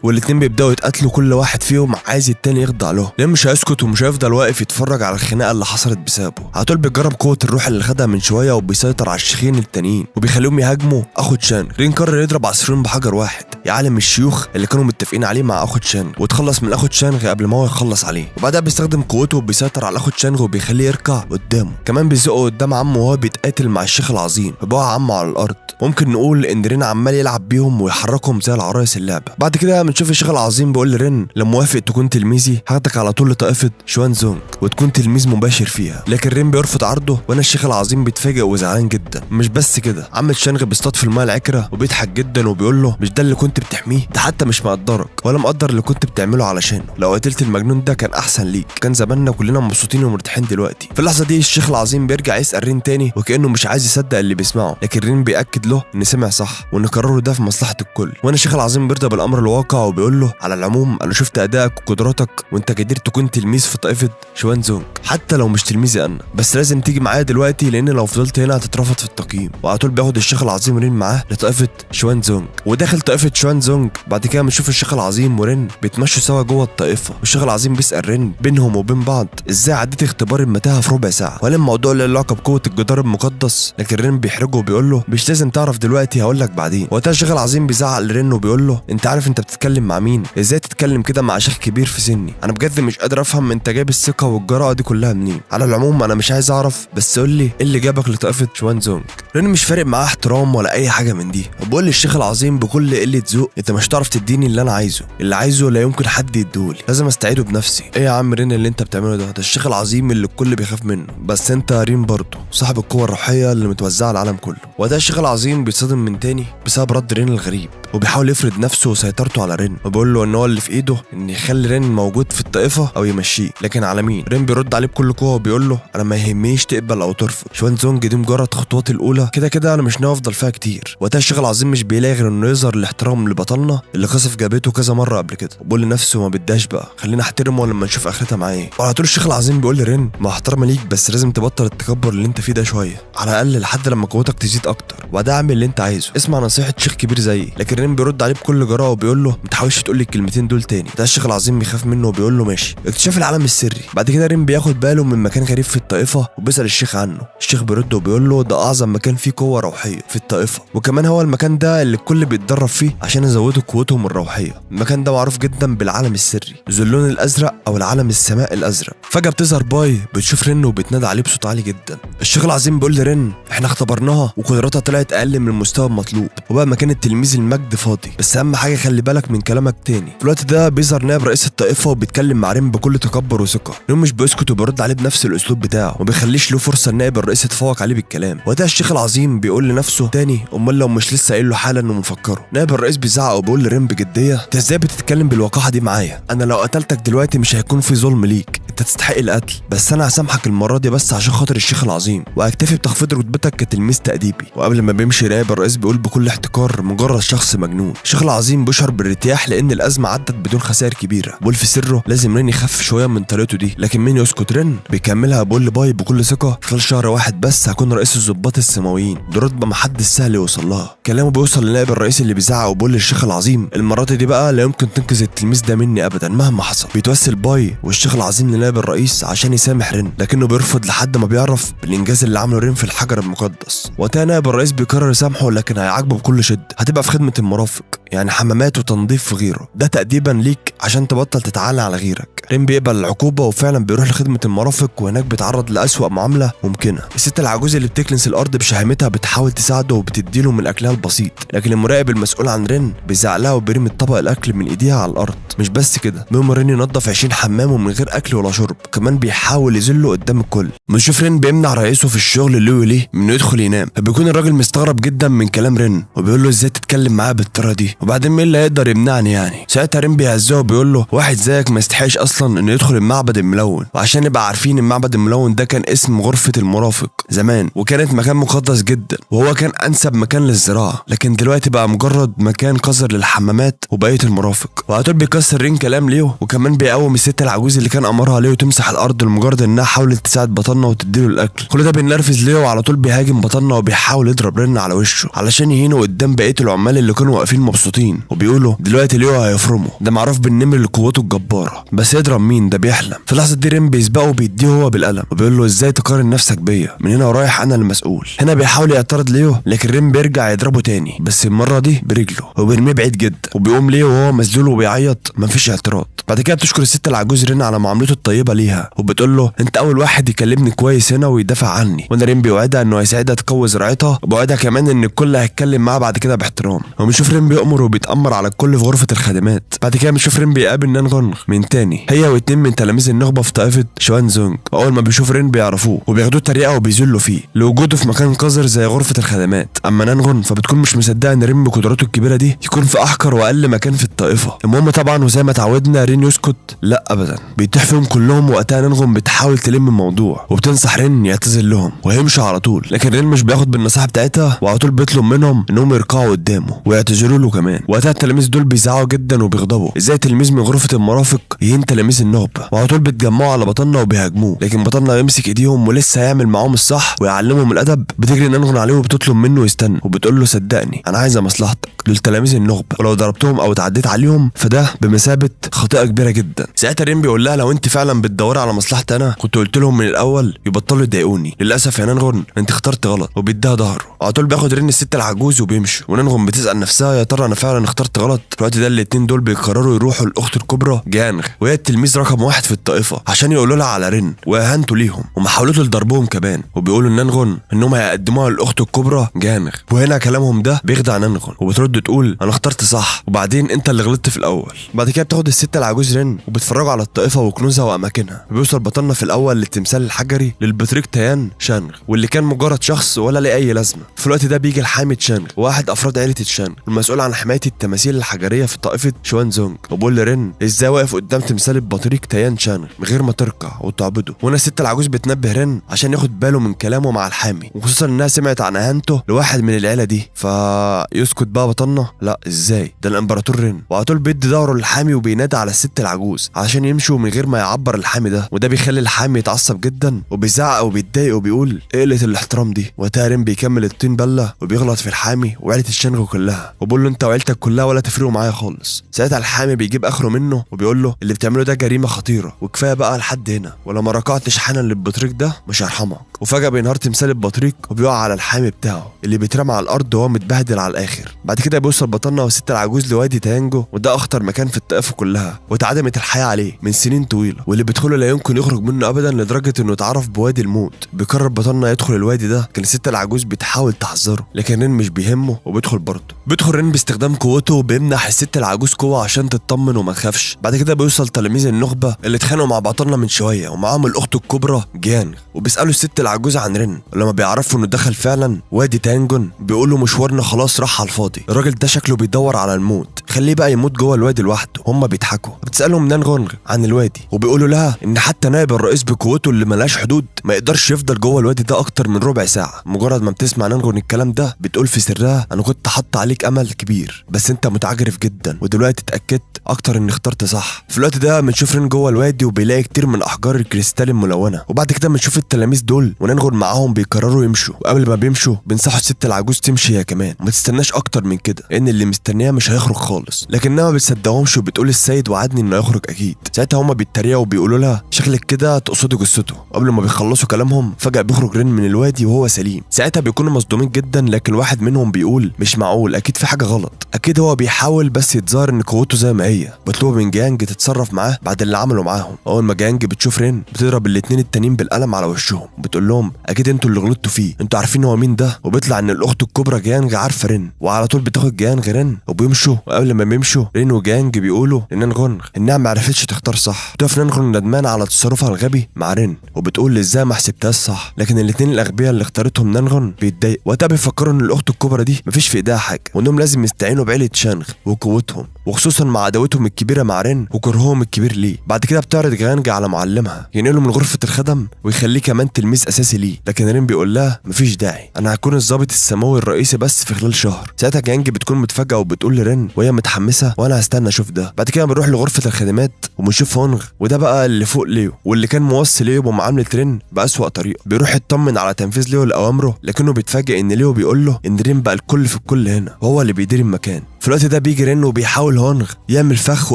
والاثنين بيبداوا يتقاتلوا، كل واحد فيهم عايز التاني يخضع له، لان مش هيسكت ومش هيفضل واقف يتفرج على الخناقة اللي حصلت بسببه. على طول بيجرب قوة الروح اللي خدها من شوية وبيسيطر على الشيخين التانيين وبيخليهم يهاجموا اخو تشانغ. رين قرر يضرب عصفورين بحجر واحد، يعلم الشيوخ اللي كانوا متفقين عليه مع اخو تشانغ وتخلص من اخو تشانغ قبل ما هو يخلص عليه. وبعدها بيستخدم قوته وبيسيطر على اخو تشانغ وبيخليه يركع قدامه، كمان بيزقه قدام عمه وهو بيتقاتل مع الشيخ العظيم، فبقع عمه على الارض. ممكن نقول ان رين عمال يلعب بيهم ويحركهم زي العرايس اللعبة. بعد كده بنشوف الشيخ العظيم بيقول لرين لو موافق تكون تلميذي هاخدك على طول لطائفة شوانزونج وتكون تلميذ مباشر فيها. لكن رين بيرفض عرضه، وانا الشيخ العظيم بيتفاجئ وزعلان جدا. مش بس كده، عم تشانغ بيصطاد في المايه العكره وبيضحك جدا وبيقول له مش ده اللي كنت بتحميه؟ ده حتى مش مقدرك ولا مقدر اللي كنت بتعمله علشانه، لو قتلت المجنون ده كان احسن ليك، كان زماننا كلنا مبسوطين ومرتاحين دلوقتي. في اللحظة دي الشيخ العظيم بيرجع يسال رين تاني وكانه مش عايز يصدق اللي بيسمعه، لكن رين بياكد له ان سمع صح وان قراره ده في مصلحة الكل. وانا الشيخ العظيم بيرضى بالامر الواقع وبيقول له على العموم انا شفت ادائك وقدراتك وانت جدير تكون تلميذ في طائفة شوانزونج، حتى لو مش تلميذي انا، بس لازم تيجي معايا دلوقتي لان لو فضلت هنا هتترفض في التقييم. وعلى طول بياخد الشيخ العظيم رين معاه لطائفة شوانزونج، وداخل طائفة شوانزونج بعد كده بنشوف الشيخ العظيم ورين بيتمشوا سوا جوه الطائفة، والشيخ العظيم بيسال رين بينهم وبين بعض ازاي عديت اختبار المتاهة في ربع ساعة، وهل الموضوع له علاقة بقوة الجدار المقدس؟ لكن رين بيحرجه وبيقول له مش لازم تعرف دلوقتي، هقول لك بعدين. وقتها الشيخ العظيم بيزعق لرين وبيقول له انت عارف انت بتتكلم مع مين؟ ازاي تتكلم كده مع شيخ كبير في سني؟ انا بجد مش قادر افهم انت جايب الثقة والجرأه دي كلها منين. على العموم انا مش عايز اعرف، بس قول لي ايه اللي جابك لطائفة شوانزونج؟ رين مش فارق معاه احترام ولا اي حاجة من دي، وبقول للشيخ العظيم بكل قلة ذوق انت مش هتعرف تديني اللي انا عايزه، اللي عايزه لا يمكن حد يديهولي، لازم استعيده بنفسي. ايه يا عم رين اللي انت بتعمله ده؟ ده الشيخ العظيم اللي الكل بيخاف منه، بس انت رين برضه صاحب القوة الروحية اللي متوزعة على العالم كله. وقتها الشيخ العظيم بيتصدم من تاني بسبب رد رين الغريب، وبيحاول يفرض نفسه وسيطرته على رين، وبيقول له ان هو اللي في ايده ان يخلي رين موجود في الطائفة او يمشيه، لكن على مين؟ رين بيرد عليه بكل قوة وبيقول له انا ما يهمنيش تقبل او ترفض، شوانزونج دي مجرد خطواتي الاولى، كده كده انا مش ناوي افضل فيها كتير. وقتها الشيخ العظيم مش بيلاقي غير انه يظهر الاحترام لبطلنا اللي قصف جابته كذا مرة قبل كده، وبيقول لنفسه ما بداش بقى، خلينا احترمه لما نشوف اخرتها اخرتها معاه ايه. وعلى طول الشيخ العظيم بيقول لرين مع احترامي ليك بس لازم تبطل التكبر اللي انت فيه ده شوية، على الاقل لحد لما قوتك تزيد اكتر، وبعدها اعمل اللي انت عايزه، اسمع نصيحة شيخ كبير زيي. لكن رين بيرد عليه بكل جراءه وبيقول له ما تحاولش تقول لي الكلمتين دول تاني. ده الشيخ العظيم بيخاف منه وبيقول له ماشي. اكتشاف العالم السري. بعد كده رين بياخد باله من مكان غريب في الطائفة وبيسال الشيخ عنه. الشيخ بيرد وبيقول له ده اعظم مكان فيه قوة روحية في الطائفة، وكمان هو المكان ده اللي الكل بيتدرب فيه عشان يزودوا قوتهم الروحية. المكان ده معروف جدا بالعالم السري ذو اللون الازرق او العالم السماء الازرق. فجاة بتظهر باي بتشوف رين وبتنادى عليه بصوت عالي جدا. الشيخ العظيم بيقول لرين احنا اختبرناها وقدراتها طلعت اقل من المستوى المطلوب، وبقى مكان التلميذ المجد فاضي، بس اهم حاجة خلي بالك من كلامك تاني. في الوقت ده بيظهر نائب رئيس الطائفة وبيتكلم مع رين بكل تكبر وثقه. رين مش بيسكت وبيرد عليه بنفس الاسلوب بتاعه، وما بيخليش له فرصة النائب الرئيس يتفوق عليه بالكلام. وقتها الشيخ العظيم بيقول لنفسه تاني امال لو مش لسه قايل له حالا ومفكره. نائب الرئيس بيزعق وبيقول لرين بجدية انت ازاي بتتكلم بالوقاحه دي معايا؟ انا لو قتلتك دلوقتي مش هيكون في ظلم ليك، انت تستحق القتل، بس انا هسامحك المرة دي بس عشان خاطر الشيخ العظيم، وهكتفي بتخفيض رتبتك كتلميذ تأديبي. وقبل ما بيمشي نائب الرئيس بيقول بكل احتقار مجرد شخص مجنون. الشيخ العظيم بيشعر بالارتياح لان الازمة عدت بدون خسائر كبيرة. بيقول في سره لازم رين يخف شوية من طريقته دي، لكن مين يسكت؟ رين بيكملها بيقول لباي بكل ثقة خلال شهر واحد بس هكون رئيس الضباط السماويين، دي رتبه محدش سهل يوصل لها. كلامه بيوصل لنائب الرئيس اللي بيزعق وبيقول للشيخ العظيم المرة دي بقى لا يمكن تنقذ التلميذ ده مني ابدا مهما حصل. بيتوسل باي والشيخ العظيم لنائب الرئيس عشان يسامح رين، لكنه بيرفض لحد ما بيعرف بالانجاز اللي عمله رين في الحجر المقدس. وقتها نائب الرئيس بيقرر يسامحه، لكن هيعاقبه بكل شده، هتبقى في خدمة المرافق، يعني حمامات وتنظيف وغيره، ده تأديبا ليك عشان تبطل تتعالى على غيرك. رين بيقبل العقوبة وفعلا بيروح لخدمة المرافق، وهناك بيتعرض لأسوأ معاملة ممكنة. الست العجوز اللي بتكنس الارض بشهامتها بتحاول تساعده وبتديله من اكلها البسيط، لكن المراقب المسؤول عن رين بيزعق لها وبيرمي الطبق الاكل من ايديها على الارض. مش بس كده، بيأمر رين ينظف 20 حمام ومن غير اكل ولا شرب، كمان بيحاول يذله قدام الكل. بنشوف رين بيمنع رئيسه في الشغل ليو ليه من انه يدخل ينام، فبيكون الراجل مستغرب جدا من كلام رين وبيقول له ازاي تتكلم معاه بالطريقة دي، وبعدين مين اللي هيقدر يمنعني يعني. ساعتها رين بيهزقه وبيقول له واحد زيك ما يستحقش اصلا انه يدخل المعبد الملون. وعشان نبقى عارفين المعبد الملون ده كان اسم غرفة المرافق زمان، وكانت مكان مقدس جدا، وهو كان انسب مكان للزراعة، لكن دلوقتي بقى مجرد مكان قذر للحمامات وبقية المرافق. وعلى طول بيكسر رين كلام ليو، وكمان بيقوم الست العجوز اللي كان امرها ليو تمسح الارض لمجرد انها حاولت تساعد بطلنا وتديله الاكل. كل ده بينرفز ليو، وعلى طول بيهاجم بطلنا وبيحاول يضرب رين على وشه علشان يهينه قدام بقية العمال اللي كانوا واقفين مبسوطين، وبيقولوا دلوقتي ليو هيفرمه، ده معروف بالنمر لقوته الجبارة، بس يضرب مين؟ ده بيحلم. في اللحظة دي رين بيسبقه وبيديه هو بالقلم وبيقول له ازاي تقارن نفسك بيا، من هنا ورايح انا المسؤول. هنا بيحاول يعترض ليو، لكن رين بيرجع يضربه تاني، بس المرة دي برجله، وبيرميه بعيد جدا، وبيقوم ليو وهو مذلول وبيعيط مفيش اعتراض. بعد كده بتشكر الست العجوز رين على معاملته الطيبة ليها، وبتقول له انت اول واحد يكلمني كويس هنا ويدافع عني. وهنا رين بيوعدها انه هيساعدها تقوي زراعتها، وبيوعدها كمان ان الكل هيتكلم معاه بعد كده باحترام. وبنشوف رين بيأمر وبيتأمر على الكل في غرفة الخدمات. بعد كده بنشوف رين بيقابل نانغونغ من تاني، هي واتنين من تلاميذ النخبة في طائفة شوانزونج. واول ما بيشوف رين بيعرفوه وبياخدوه تريقه وبيذلوا فيه لوجوده في مكان قذر زي غرفة الخدمات. اما نانغون فبتكون مش مصدقه ان رين بقدراته الكبيرة دي يكون في احقر واقل مكان في الطائفة. المهم طبعا وزي ما اتعودنا رين يسكت؟ لا ابدا، بيطيح فيهم كلهم. وقتها نانغون بتحاول تلم الموضوع وبتنصح رين يعتذر لهم وهيمشوا على طول، لكن رين مش بياخد بالنصيحة بتاعتها، وعلى طول بيطلب منهم انهم يركعوا قدامه ويعتذروا له كمان. وقتها التلاميذ دول بيزعقوا جدا وبيغضبوا، ازاي تلميذ من غرفة المرافق يهين تلاميذ النخبة؟ وعلى طول بيتجمعوا على بطلنا وبيهاجموه، لكن بطلنا يمسك ايديهم ولسه هيعمل معاهم الصح ويعلمهم الادب. بتجري نانغون عليه وبتطلب منه يستنى، وبتقول له صدقني انا عايزه مصلحتك، دول تلاميذ النخبة ولو ضربتهم او تعديت عليهم فده بمثابة خطيئة كبيرة جدا. ساعتها رين بيقول لها لو انت فعلا بتدوري على مصلحتي انا كنت قلت لهم من الاول يبطلوا يضايقوني، للاسف يا نانغون انت اخترت غلط، وبيديها ظهره. على طول بياخد رين الست العجوز وبيمشي، ونانغون بتسال نفسها يا ترى انا فعلا اخترت غلط. في الوقت ده الاتنين دول بيقرروا يروحوا لاخته الكبرى جانغ، وهي التلميذ رقم 1 في الطائفة، عشان يقولوا لها على رين واهانته ليهم ومحاولته لضربهم كمان، وبيقولوا لنانغون انهم هيقدموها لاخته الكبرى جانغ. وهنا كلامهم ده بيخدع نانغون، وبترد تقول انا اخترت صح وبعدين انت اللي غلطت في الاول. بعد كده بتاخد الست العجوز رين وبتفرجوا على الطائفة وكنوزها واماكنها. بيوصل بطلنا في الاول للتمثال الحجري للبطريق تيان شانغ، واللي كان مجرد شخص ولا ليه اي لازمه. في الوقت ده بيجي الحامي تشانغ، واحد افراد عيله تشانغ المسؤول عن حماية التماثيل الحجريه في طائفة شوانزونج، وبيقول بيقول لرين ازاي واقف قدام تمثال البطريق تيان شانغ من غير ما تركع وتعبده. وهنا الست العجوز بتنبه رين عشان ياخد باله من كلامه مع الحامي، وخصوصا انها سمعت عن اهانته لواحد من العيلة دي. فيسكت بقى بطلنا، لا ازاي ده الامبراطور رين. وعلى طول بيدي ظهره للحامي وبينادي على الست العجوز عشان يمشوا من غير ما يعبر الحامي ده، وده بيخلي الحامي يتعصب جدا وبيزعق وبيتضايق وبيقول ايه قلة الاحترام دي. وقتها رين بيكمل الطين بله وبيغلط في الحامي وعيلة الشانغ كلها، وبيقول له انت وعيلتك كلها ولا تفرقوا معايا خالص. ساعتها الحامي بيجيب اخره منه وبيقول له اللي بتعمله ده جريمة خطيرة وكفاية بقى لحد هنا، ولو ما ركعتش حالا للبطريق ده مش هرحمك. وفجاة بينهار تمثال البطريق وبيقع على الحامي بتاعه اللي بيترمى على الارض وهو متبهدل على الاخر. بعد كده بيوصل بطلنا والست العجوز لوادي تانجو، وده اخطر مكان في الطائفة كلها واتعدمت الحياة عليه من سنين طويلة، واللي بيدخله لا يمكن يخرج منه ابدا لدرجة انه اتعرف بوادي الموت. بيقرر بطلنا يدخل الوادي ده، كان الست العجوز بتحاول تحذره لكن رين مش بيهمه وبيدخل برضه. بيدخل رين باستخدام قوته وبيمنح الست العجوز قوة عشان تطمن وما تخافش. بعد كده بيوصل تلاميذ النخبة اللي اتخانقوا مع بطلنا من شوية ومعاهم الاخت الكبرى جيانغ، وبيسالوا الست العجوز عن رين، ولما بيعرفوا انه دخل فعلا وادي تانجون بيقولوا مشوارنا خلاص راح على الفاضي، الراجل ده شكله بيدور على الموت، خليه بقى يموت جوه الوادي لوحده. هم بيضحكوا. بتسالهم نانغونغ عن الوادي وبيقولوا لها ان حتى نائب الرئيس بقوته اللي ملهاش حدود ما يقدرش يفضل جوه الوادي ده اكتر من ربع ساعة. مجرد ما بتسمع نانغون الكلام ده بتقول في سرها انا كنت حاطه عليك امل كبير بس انت متعجرف جدا، ودلوقتي اتاكدت اكتر اني اخترت صح. في الوقت ده بنشوف رين جوه الوادي وبيلاقي كتير من احجار الكريستال الملونة. وبعد كده بنشوف التلاميذ دول ونانغون معاهم بيقرروا يمشوا، وقبل ما بيمشوا بينصحوا الست العجوز تمشي هي كمان وما تستناش اكتر من كده لان اللي مستنياه مش هيخرج خالص. لكنها ما بتصدقهمش وبتقول السيد وعدني انه يخرج اكيد. ساعتها هما بيتريقوا وبيقولوا لها شكلك كده تقصدي جثته. قبل ما بيخلصوا كلامهم فجأة بيخرج رين من الوادي وهو سليم. ساعتها بيكونوا مصدومين جدا، لكن واحد منهم بيقول مش معقول، اكيد في حاجة غلط، اكيد هو بيحاول بس يتظاهر ان قوته زي ما هي. بيطلبوا من جانج تتصرف معاه بعد اللي عمله معاهم. اول ما جانج بتشوف رين بتضرب الاتنين التانيين بالقلم على وشهم وبتقول لهم اكيد انتوا اللي غلطتوا فيه، انتوا عارفين هو مين ده. وبيطلع ان الاخت الكبرى جانج عارفه رين، وعلى طول بتاخد جانج رين وبيمشوا. وقبل ما بيمشوا رين وجانج بيقولوا لنانغونغ انها ما عرفتش تختار صح. بتقف نانغونغ ندمان على تصرفها الغبي مع رين وبتقول ازاي ما حسبتهاش صح، لكن الاثنين الاغبياء اللي اختارتهم نانغون بيتضايقوا. وقتها بيفكروا ان الاخت الكبرى دي مفيش في ايديها حاجة وانهم لازم يستعينوا بعيله شانغ وقوتهم، وخصوصا مع عداوتهم الكبيرة مع رين وكرههم الكبير ليه. بعد كده بتعرض جانج على معلمها ينقله من غرفة الخدم ويخليه كمان تلميذ اساسي ليه، لكن رين بيقول لها مفيش داعي، انا هكون الضابط السماوي الرئيسي بس في خلال شهر. ساعتها جانج بتكون متفاجئه وبتقول لرين وهي متحمسة وانا هستنى اشوف ده. بعد كده بنروح لغرفة الخدمات وبنشوف هونغ، وده بقى اللي فوق ليو واللي كان موصي ليو بمعاملة رين بأسوأ طريقه. بيروح يطمن على تنفيذ ليو لاوامره، لكنه بيتفاجئ ان ليو بيقول له ان رين بقى الكل في الكل هنا وهو اللي بيدير المكان. في الوقت ده بيجي رين وبيحاول هونغ يعمل فخ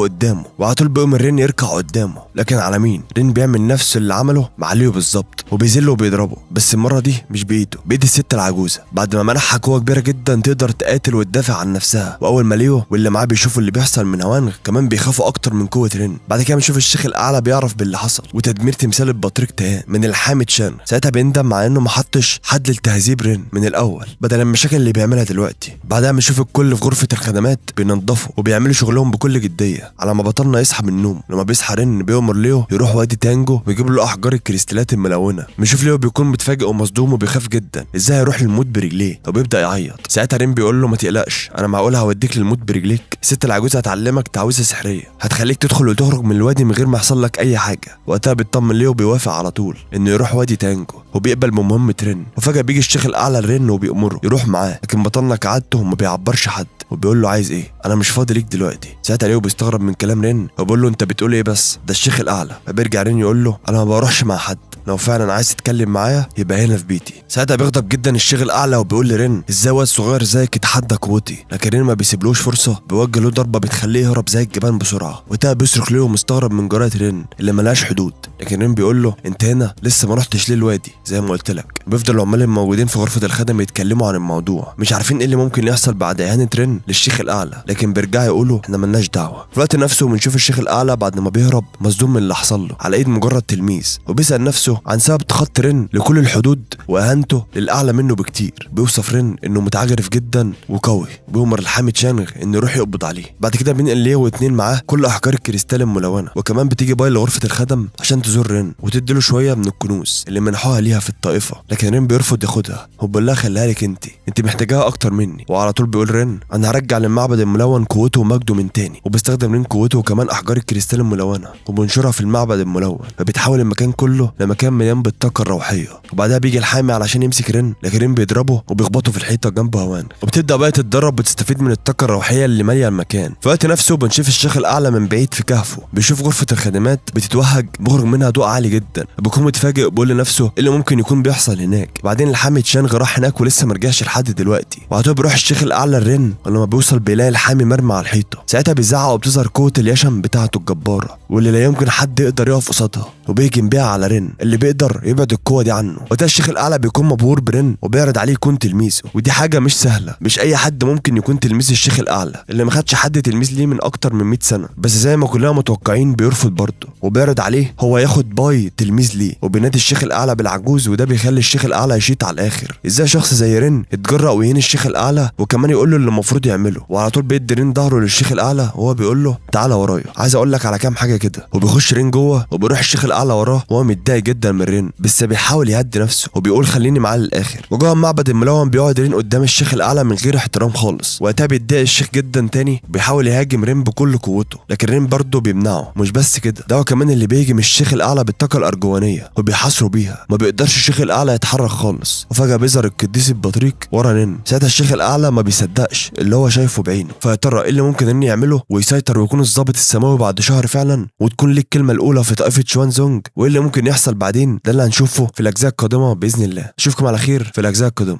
قدامه، وعلى طول بيقوم رين يركع قدامه، لكن على مين؟ رين بيعمل نفس اللي عمله مع ليو بالظبط وبيذله وبيضربه، بس المرة دي مش بايده، بايد الست العجوزة بعد ما منحها قوة كبيرة جدا تقدر تقاتل وتدافع عن نفسها. واول ما ليو واللي معاه بيشوفوا اللي بيحصل من هوانغ كمان بيخافوا اكتر من قوة رين. بعد كده بنشوف الشيخ الاعلى بيعرف باللي حصل وتدمير تمثال البطريق تهان من الحامي تشان. ساعتها بيندم مع انه ما حطش حد لتهذيب رين من الاول بدل المشاكل اللي بيعملها دلوقتي. بعدها بنشوف الكل في غرفة الخدمات بينظفوا وبيعملوا شغلهم بكل جدية على ما بطلنا يصحى من النوم. لما بيصحى رين بيأمر ليو يروح وادي تانجو ويجيب له احجار الكريستالات الملونة. بنشوف ليو بيكون متفاجئ ومصدوم وبيخاف جدا ازاي هيروح للموت برجليه وبيبدا يعيط. ساعتها رين بيقول له ما تقلقش، انا معقول هوديك للموت برجليك؟ الست العجوزة هتعلمك تعويذه سحريه هتخليك تدخل وتخرج من الوادي من غير ما يحصل لك اي حاجة. وقتها بيطمن ليو وبيوافق على طول انه يروح وادي تانجو وبيقبل بمهمة رين. وفجاة بيجي الشيخ الاعلى لرين وبيأمره يروح معاه، لكن بطلنا كعادته وما بيعبرش حد وبيقول له عايز ايه؟ انا مش فاضي ليك دلوقتي. ساعتها ليو بيستغرب من كلام رين وبيقول له انت بتقول ايه بس؟ ده الشيخ الاعلى. فبيرجع رين يقول له انا ما بروحش مع حد، لو فعلا عايز تتكلم معايا يبقى هنا في بيتي. ساعتها بيغضب جدا الشيخ الاعلى وبيقول لرين ازاي واد صغير زيك يتحدى قوتي؟ لكن رين ما بيسيبلوش فرصة، بيوجه له ضربه بتخليه يهرب زي الجبان بسرعة. وقتها بيصرخ ليو مستغرب من جرأة رين اللي ملهاش حدود، لكن رين بيقول له انت هنا لسه ما رحتش ليه الوادي زي ما قلت لك. بيفضل العمال الموجودين في غرفة الخدم يتكلموا عن الموضوع، مش عارفين ايه اللي ممكن يحصل بعد اهانه رين للشيخ الاعلى، لكن بيرجعوا يقولوا احنا ملناش دعوه. في الوقت نفسه بنشوف الشيخ الاعلى بعد ما بيهرب مصدوم من اللي حصل له على ايد مجرد تلميذ، وبيسال نفسه عن سبب تخطي رين لكل الحدود واهانته للاعلى منه بكتير. بيوصف رين انه متعجرف جدا وقوي، بيأمر الحامي تشانغ انه يروح يقبض عليه. بعد كده بينقل ليو واتنين معاه كل احجار الكريستال الملونة، وكمان بتيجي باي لغرفة الخدم عشان تزور رين وتديله شوية من الكنوز اللي منحوها ليها في الطائفة، لكن رين بيرفض ياخدها وبيقول لها خليها لك انت محتاجاها اكتر مني. وعلى طول بيقول رين انا هرجع للمعبد الملون قوته ومجده من تاني، وبيستخدم رين قوته وكمان احجار الكريستال الملونة وبينشرها في المعبد الملون، فبيتحول المكان كله لمكان مليان بالطاقة الروحية. وبعدها بيجي الحامي علشان يمسك رين، لكن رين بيضربه وبيخبطه في الحيطة جنب هوانغ، وبتبدا بقى تتدرب وتستفيد من الطاقة الروحية اللي ماليه المكان. في وقت نفسه بنشوف الشيخ الاعلى من بعيد في كهفه، بيشوف غرفة الخدمات بتتوهج، بيخرج منها ضوء عالي جدا، بيكون متفاجئ وبيقول لنفسه ايه اللي ممكن يكون بيحصل هناك. بعدين الحامي تشانغ راح هناك ولسه ما رجعش لحد دلوقتي. وبعدها بيروح الشيخ الاعلى الرين، ولما بيوصل بيلاقي الحامي مرمي على الحيطة. ساعتها بيزعق وبتظهر قوة اليشم بتاعته الجبارة واللي لا يمكن حد يقدر يقف قصادها، وبيهجم بيها على رين اللي بيقدر يبعد القوة دي عنه. وقتها الشيخ الاعلى بيكون مبهور برين وبيعرض عليه يكون تلميذه، ودي حاجة مش سهلة، مش اي حد ممكن يكون تلميذ الشيخ الاعلى اللي ما خدش حد تلميذ ليه من اكتر من 100 سنة. بس زي ما كلنا متوقعين بيرفض برضه، وبيعرض عليه هو ياخد باي تلميذ ليه، وبينادي الشيخ الاعلى بالعجوز، وده بيخلي الشيخ الاعلى يشيط على الاخر. ازاي شخص زي رين يتجرأ ويهين الشيخ الاعلى وكمان يقول له اللي المفروض يعمله؟ وعلى طول بيدي رين ظهره للشيخ الاعلى وهو بيقول له تعالى ورايا، عايز اقول لك على كام حاجة كده. وبيخش رين جوه وبيروح الشيخ الاعلى وراه وهو متضايق جدا من رين، بس بيحاول يهدي نفسه وبيقول خليني معاه للاخر. وجوه المعبد الملون بيقعد رين قدام الشيخ الاعلى من غير احترام خالص. وقتها بيتضايق الشيخ جدا تاني وبيحاول يهاجم رين بكل قوته، لكن رين برضه بيمنعه. مش بس كده، ده هو كمان اللي بيهاجم الشيخ الاعلى بالطاقة الارجوانيه وبيحاصره بيها، ما بيقدرش الشيخ الاعلى يتحرك خالص. وفجاة بيظهر القديس البطريق ورا رين. ساعتها الشيخ الاعلى ما بيصدقش اللي هو شايفه بعينه. فيا ترى ايه اللي ممكن رين يعمله ويسيطر ويكون الضابط السماوي بعد شهر فعلا، وتكون ليه الكلمة الاولى في طائفة شوانزونج؟ وايه اللي ممكن يحصل بعدين؟ ده اللي هنشوفه في الاجزاء القادمة باذن الله. اشوفكم على خير في الاجزاء القادمة.